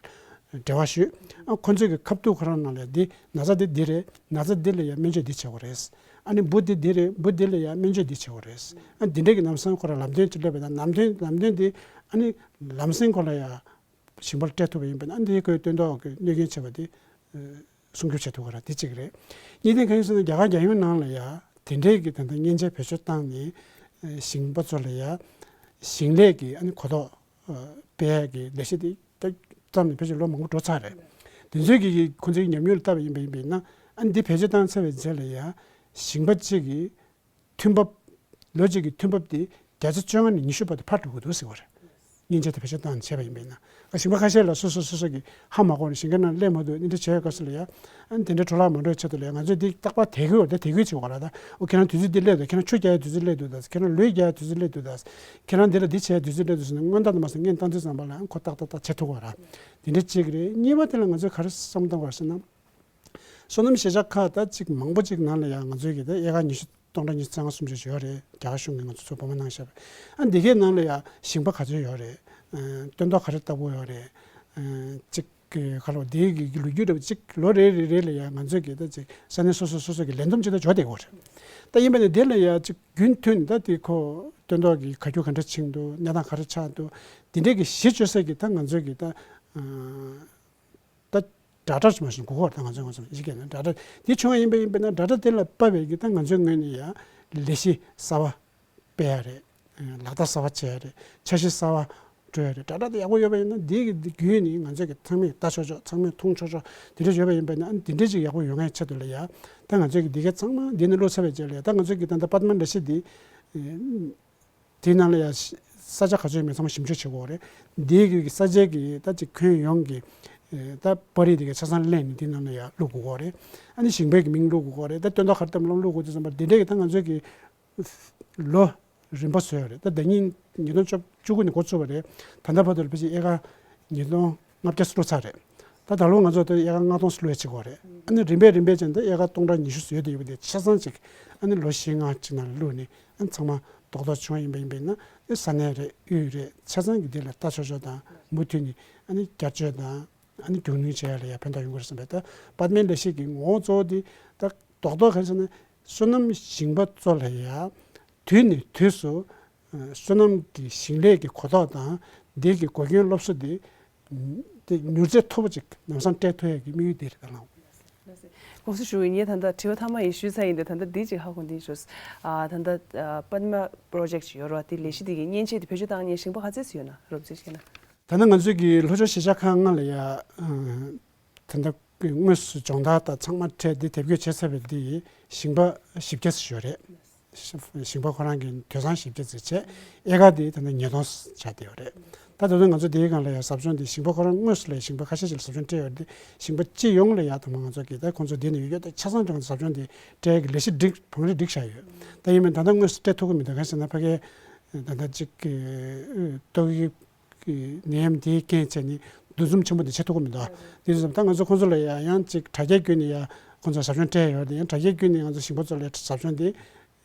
འབྲེལ་བ་ཞུས། ཨ་ཁོ་ཚོའི་གི་ཁ་ཐུག་ཁོ་རང་ནང་ལ་འདི་ན་ཚ་འདི་འདི་རེད། ན་ཚ་འདི་ལ་ཡང་སྨན་བཅོས་འདི་བྱེད་དགོས་རེད། ཨ་ནི་འབུ་འདི་འདི་རེད། འབུ་འདི་ལ་ཡང་སྨན་བཅོས་འདི་བྱེད་དགོས་རེད། ཨ་འདི་འདྲའི་གི་ལམ་སང་ཁོ་རང་ལམ་སྟོན་ཅིག་སླེབས་པ་ཡིན་ན་ལམ་སྟོན་ལམ་སྟོན་འདི་ཨ་ནི་ལམ་སེང་ཁོ་ལ་ཡང་ཞིང་པར་སྤྲད་ཐུབ་པ་ཡིན་པ་ན་འདི་ཁོའི་སྟོན་ཐོག་གི་གནོད་སྐྱོན་ཆེ་བ་དེ་སྲུང་སྐྱོབ་བྱེད་ཐུབ་ཀྱི་རེད། དེ་གཅིག་རེད། གཉིས་ནས་གང་ཡིན་ཟེར་ན་རྒྱ་གར་རྒྱལ་ཡོངས་ནང་ལ་ཡ་དེ་འདྲའི་གི་ད་ལྟ་མཉེན་ཆས་བེད་སྤྱོད་བཏང་ནས་ཞིང་པ་ཚོ་ལ་ཡ་ཞིང་ལས་ཀྱི་ཨ་ནི་གོ་རྟོགས་སྤེལ་ཡ་གི་ལས་གཞི་དེ་ད་བརྩམས་ནས་ཕལ་ཆེར་ལོ་མང་པོ་འགྲོ་ཚར་རེད། དེ་ཚོའི་གི་ཁོང་ཚོའི་ཉམས་མྱོང་ལ་བལྟས་པ་ཡིན་པ་ཡིན་པས་ན་ཨ་ནི་འདི་བེད་སྤྱོད་བཏང་ཚར་བའི་རྗེས་ལ་ཡ་ཞིང་པ་གཅིག་གི་ཐོན་འབབ། ལོ་གཅིག་གི་ཐོན་འབབ་དེ་བརྒྱ་ཆ་བཅོ་ལྔ་ནས་ཉི་ཤུ་བར་དུ་འཕར་འགྲོ་གི་འདུག་ཟེར་བ་རེད། མཉེན་ཆས་དེ་བེད་སྤྱོད་བཏང་ནས་བྱས་པ་ཡིན་པས་ན། ཞིང་པ་ཁ་ཤས་ལ་སོ་སོ་སོ་སོ་གི་ཧ་མ་གོ་ནས་ཞིང་ཁ་ནང་སླེབས་མ་ཐུབ་ནས་འདྲ་བྱས་ཡོད་སྐབས་སུ་ལ་ཡ། ཨ་ནི་དེ་འདྲའི་འཕྲོ་བརླག་མ་འགྲོ་ཆེད་དུ་ལ་ཡ་ང་ཚོས་འདི་རྟག་པར་དེད་དགོས་ཡོད་རེད། དེད་དགོས་བྱེད་དགོས་རེད་ད། ཨོ་ཁྱེད་རང་དུས་ཚོད་འདི་སླེབས་འདུག་ཁྱེད་རང་ཆུ་རྒྱག་ཡ་དུས་ཚོད་སླེབས་འདུག་ད། ཁྱེད་རང་ལུད་རྒྱག་ཡ་དུས་ཚོད་སླེབས་འདུག་ད། ཁྱེད་རང་འདི་ལ་འདི་བྱེད་ཡ་དུས་ཚོད་སླེབས་འདུག་ཟེར་ནས་སྔོན་བརྡ་དུ་མ་སོང་སྔོན་བཏང་དུས་ཙམ་པ་ལ་ཁོ་ཏག་ཏག་ཏག་བྱེད་ཐུབ་ཀྱི་རེད། དེ་འདྲ་གཅིག་རེད། གཉིས་པ་དེ་ལ་ང་ཚོས་ག་རེ་བསམ་བཏང་དགོས་ཟེར་ན། སོ་ནམ་གཞིས་ཆགས་ཁག་ད་ཅིག་མང་པོ་ཅིག་ནང་ལ་ཡང་ང་ཚོའི་གི་ད་ཨེ་ཀར་ཉི་ཤུ་སྟོང་ཕྲག་ཉི་ཤུ་རྩ་ལྔ་སུམ་ཅུ་ཡོད་རེད། རྒྱ་གར་གཞུང་གིས་ང་ཚོ་ཚུར་སྒོ་མོ་གནང་བཞག་པ། ཨ་འདི་གའི་ནང་ལ་ཡང་ཞིང་པ་ག་ཚོད་ཡོད་རེད། ཨ་སྟོན་ཐོག་ག་རེ་ལྟ་བུ་ཡོད་རེད། ཨ་ཅིག་གི་ག་ལོ་དེའི་གི་ལོ་རྒྱུས་འདྲ་བོ་ཅིག་ལོ་རེ་རེ་རེ་ལ་ཡང་ང་ཚོའི་གི་ད་ཅིག་ས་གནས་སོ་སོ་སོ་སོ་གི་ལས་བསྡོམས་ཅིག་ད་འཇོག་བསྡད་ཡོད་རེད། ད་ཡིན་པ་ནི་དེ་ལ་ཡང་ཅིག་རྒྱུན་མཐུད་ནས་ད་དེ་ཁོ་སྟོན་ཐོག་གི་ག་རྒྱུ་ག་འདྲ་ཕྱིན་འདུག་གནས་སྟངས་ག་རེ་ཆགས་འདུག་དེ་འདྲའི་གི་གཞི་བཅོལ་ས་གི་ད་ང་ཚོའི་གི་ད་ཨ། ད་ཌ་ཊ་ཅིག་མ་ཞིག་དགོས་ཀྱི་རེད། ད་ང་ཚོའི་ང་ཚོ་ཡི་གེ་ནང་ཌ་ཊ་དེ་བྱུང་བ་ཡིན་པ་ཡིན་པས་ན་ཌ་ཊ་དེ་ལ་དཔག་པའི་གི་ད་ང་ཚོའི་ངོས་ནས་ཡང་ལས་གཞི་གསར་བ་སྤེལ་ཡ་རེད། ལག་བསྟར་གསར་བ་བྱེད་ཡ་རེད། འཆར་གཞི་གསར་བ་སྤྲོད་ཡ་རེད། ཌ་ཊ་དེ་ཡག་པོ་ཡོད་པ་ཡིན་ན་འདི་གི་བརྒྱུད་ནས་ང་ཚོས་གི་ཚང་མས་ལྟ་ཆོག་ཆོག་ཚང་མས་མཐོང་ཆོག་ཆོག་དེ་འདྲ་ཡོད་པ་ཡིན་པས་ན་འདི་འདྲ་ཅིག་ཡག་པོ་ཡོང་ཡ་ཆེད་དུ་ལ་ཡ་ད་ང་ཚོས་གི་འདི་ག་ཚང་མ་འདི་ནས་བླུགས་ཚར་བའི་རྗེས་ལ་ཡ་ད་ང་ཚོས་གི་ད་ལྟ་པད་མ་ལས་གཞི་འདི། དེའི་ནང་ལ་ཡང་ས་ཆ་ག་ཚོད་ཡོད་མེད་ཚང་མ་ཞིབ་འཇུག་བྱེད་དགོས་རེད། འདིའི་གི་ས་ཆའི་གི་ད་ཅིག་ཁྱོན་ཡོངས་ཀྱི་ད་པར་རིས་དེ་ག་ཆ་ཚང་ལེན་ནས་དེའི་ནང་ལ་ཡང་བླུག་དགོས་རེད། ཨ་ནི་ཞིང་པའི་གི་མིང་བླུག་དགོས་རེད། ད་སྟོན་ཐོག་ག་རེ་བཏབ་ལ་བླུག་དགོས་དུས་ཙམ་པར་འདི་འདྲའི་གི་ད་ང་ཚོའི་གི་ལོ་རིམ་པ་བཟོས་ཡོད་རེད། ད་ཟླ་ཉིན་ཉིས་སྟོང་བཅུ་དགུ་ནས་འགོ་བཙུགས་པ་རེད། ད་ལྟ་བར་དུ་ལ་ཕལ་ཆེར་ཨེ་ཀར་ཉིས་སྟོང་ལྔ་བརྒྱ་བླུགས་ཚར་རེད། ད་ད་ལོ་ང་ཚོ་ད་ཨེ་ཀར་ལྔ་སྟོང་བླུགས་ཡ་བྱེད་དགོས་རེད། ཨ་ནི་རིམ་པས་རིམ་པས་བྱས་ན་ད་ཨེ་ཀར་སྟོང་ཕྲག་ཉི་ཤུ་ཡོད་དེ་ཡོད་པ་དེ་ཆ་ཚང་ཅིག་ཨ་ནི་ལོ་བཞི་ལྔ་ཅིག་ནང་ལ་བླུགས་ནས་ཨ་ནི་ཚང་མ་རྡོག་རྡོག་བྱུང་བ་ཡིན་པ་ཡིན་པས་ན་ཨ་ས་གནས་རེད་དབུས་རེད་ཆ་ཚང་གི་དེ་ལ་ལྟ་ཆོག་ཆོག་དང་མུ་མཐུད་ནས་ཨ་ནི་བསྐྱར་བཅོས་དང་ཨ་ནི་རྒྱུན་གནས་བྱེད་ཡ་ལ་ཡ་ཕན་ཐོགས་ཡོང་གི་རེད་བསམ་པས། ད་པད་མའི་ལས་གཞི་གི་ངོ་བོ་གཙོ་བོ་དེ་ད་རྡོག་རྡོག་ག་རེ་ཟེར་ན་སོ་ནམ་ཞིང་པ་ཚོ་ལ་ཡ་དུས་ནས་དུས་སུ་སོ་ནམ་གྱི་ཞིང་ལས་ཀྱི་གོ་རྟོགས་དང་འདི་གི་སྒོ་རྒྱན་སློབ་གསོ་དེ་དེ་མྱུར་ཚད་མཐོ་པོ་ཅིག་ལམ་སང་སྤྲད་ཐུབ་ཡ་གི་དམིགས་ཡུལ་དེ་རེད་ད་ལགས། ལགས་སེ། དགོངས་སེལ་ཞུ་གི་ཡིན། ད་ལྟ་དྲི་བ་མཐའ་མ་ཡིན་ཞུས་ཚར་ཡིན་ཏེ་ད་ལྟ་འདི་ཅིག་ཧ་གོ་འདི་ཞུ། ཨ་ད་ལྟ་ཨ་པད་མ་པོ་རོ་ཇེཀ་ཅིག་ཡོད་རེད་བ། དེ་ལས་གཞི་དེ་གི་མཉེན་ཆས་དེ་བེད་སྤྱོད་བཏང་མཁན་ཞིང་པ་ག་ཚད་ཅིག་ཡོད་ན་རོབ་ཙམ་ཞུས་ན། ད་ནི་ང་ཚོས་ཀྱི་ལྷོ་ཕྱོགས་གཞིས་ཆགས་ཁག་ལྔ་ལ་ཡ་ཨ་ད་ལྟ་དངོས་སུ་སྦྱོང་བརྡར་དང་ཚང་མ་འཕྲད་དེ་དེབ་སྐྱེལ་བྱས་ཚར་བའི་དེ་ཞིང་པ་བཞི་བརྒྱ་ཙམ་ཡོད་རེད། ཞིང་པ་ཁོ་རང་གི་དུད་ཚང་བཞི་བརྒྱ་ཙམ་བྱས། ཨེ་ཀར་དེ་ད་ལྟ་ཉིས་སྟོང་ཆགས་བསྡད་ཡོད་རེད། ད་ད་དུང་ང་ཚོ་དེའི་སྒང་ལ་ཡང་ཟབ་སྦྱོང་དེ་ཞིང་པ་ཁོ་རང་དངོས་སུ་ལ་ཞིང་པ་ཁ་ཤས་ཤིག་ལ་ཟབ་སྦྱོང་སྤྲད་ཡོད་རེད། དེ་ཞིང་པ་སྤྱི་ཡོངས་ལ་ཡང་ད་མ་ང་ཚོ་གི་ད་ཁོང་ཚོ་དེ་ནས་ཡོད་རྒྱུ་དེ་ཆ་ཚང་ཀྱང་ཟབ་སྦྱོང་དེ་སྤྲད་ཀྱི་ལས་གཞི་སྒྲིག་བང་རིམ་སྒྲིག་བཞག་ཡོད། ད་ཡིན་མིན་ད་ལྟ་དངོས་སུ་སྤྲད་ཐུབ་ཀྱི་མི་འདུག་གང་ཟེར་ན་ཕ་གིའི་ད་ལྟ་གཅིག་གི་ཏོག་དབྱིབས་ཀྱི་ནད་ཡམས་དེའི་རྐྱེན་བྱས་ནས་འདུ་འཛོམས་ཆེན་པོ་འདི་བྱེད་ཐུབ་ཀྱི་མི་འདུག་དེ་ཙམ་ད་ང་ཚོ་ཁོང་ཚོ་ལ་ཡང་ཡང་ཅིག་དྲ་རྒྱ་བརྒྱུད་ནས་ཡང་ཁོང་ཚོ་ཟབ་སྦྱོང་སྤྲད་ཡོད་དེ་ཡང་དྲ་རྒྱ་བརྒྱུད་ནས་ང་ཚོ་ཞིང་པ་ཚོ་ལ་ཟབ་སྦྱོང་དེ་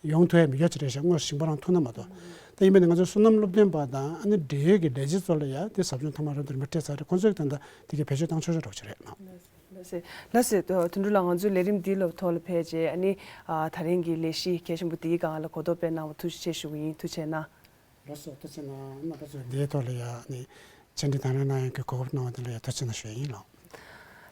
ཡོང་ཐུབ་ཡ་མི་ཡོད་ཅིག་རེད་ཤག་དངོས་སུ་ཞིང་པ་རང་ཐུག་ན་མ་གཏོགས། ད་ཡིན་པས་ན་ང་ཚོ་སོ་ནམ་སློབ་སྟོན་པ་དང་ཨ་ནི་འབྲེལ་ཡོད་ཀྱི་ལས་བྱེད་ཚོ་ལ་ཡང་དེ་ཟབ་སྦྱོང་ཐོག་མ་རང་དུ་རིམ་པ་སྤྲད་ཚར་རེད། ཁོང་ཚོས་ད་ལྟ་དེ་གའི་བེད་སྤྱོད་བཏང་ཆོག་ཆོག་འདྲ་བོ་ཅིག་རེད། ལགས་སེ། ལགས་སེ། དོན་གྲུབ་ལགས་ང་ཚོའི་ལས་རིམ་འདིའི་ཐོག་ལ་ཕེབས་རྗེས་ཨ་ནི་ཨ་ད་རིང་གི་ལས་གཞི་གལ་ཆེན་པོ་འདིའི་སྒང་ལ་གོ་རྟོགས་སྤེལ་གནང་བ་ཐུགས་རྗེ་ཆེ་ཞུ་གི་ཡིན། ཐུགས་རྗེ་གནང་། ལགས་སོ། ཐུགས་རྗེ་གནང་། རྣམ་པ་ཚོས་འདིའི་ཐོག་ལ་ཡང་ནི་བཅར་འདྲི་དང་ལེན་གནང་ཡག་གི་གོ་སྐབས་གནང་བ་དེ་ལ་ཡང་ཐུགས་རྗེ་གནང་ཞུ་ཡ་ཡིན་ལགས།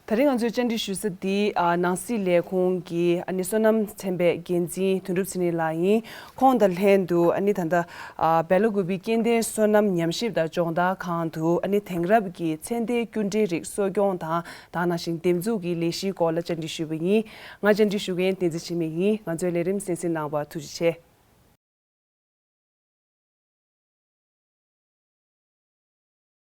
ད་རིང་ང་ཚོས་བཅར་འདྲི་ཞུ་ས་འདི་ཨ་ནང་སྲིད་ལས་ཁུངས་ཀྱི་ཨ་ནི་སོ་ནམ་ཚན་པའི་འགན་འཛིན་དོན་གྲུབ་ཚེ་རིང་ལགས་ཡིན། ཁོང་དང་ལྷན་དུ་ཨ་ནི་ད་ལྟ་ཨ་སྦེ་ལ་ཀུ་པེ་སྐྱེ་ལྡན་སོ་ནམ་ཉམས་ཞིབ་དང་སྦྱོང་བརྡར་ཁང་དུ་ཨ་ནི་དེང་རབས་ཀྱི་ཚན་རིག་སྐྱོན་བྲལ་རིགས་གསོ་སྐྱོང་དང་དེ་ནང་བཞིན་འདེབས་འཛུགས་ཀྱི་ལས་གཞིའི་སྐོར་ལ་བཅར་འདྲི་ཞུས་པ་ཡིན། ང་བཅར་འདྲི་ཞུ་མཁན་བསྟན་འཛིན་འཆི་མེད་ཡིན། ང་ཚོའི་ལས་རིམ་གསན་གཟིགས་གནང་བར་ཐུགས་རྗེ་ཆེ།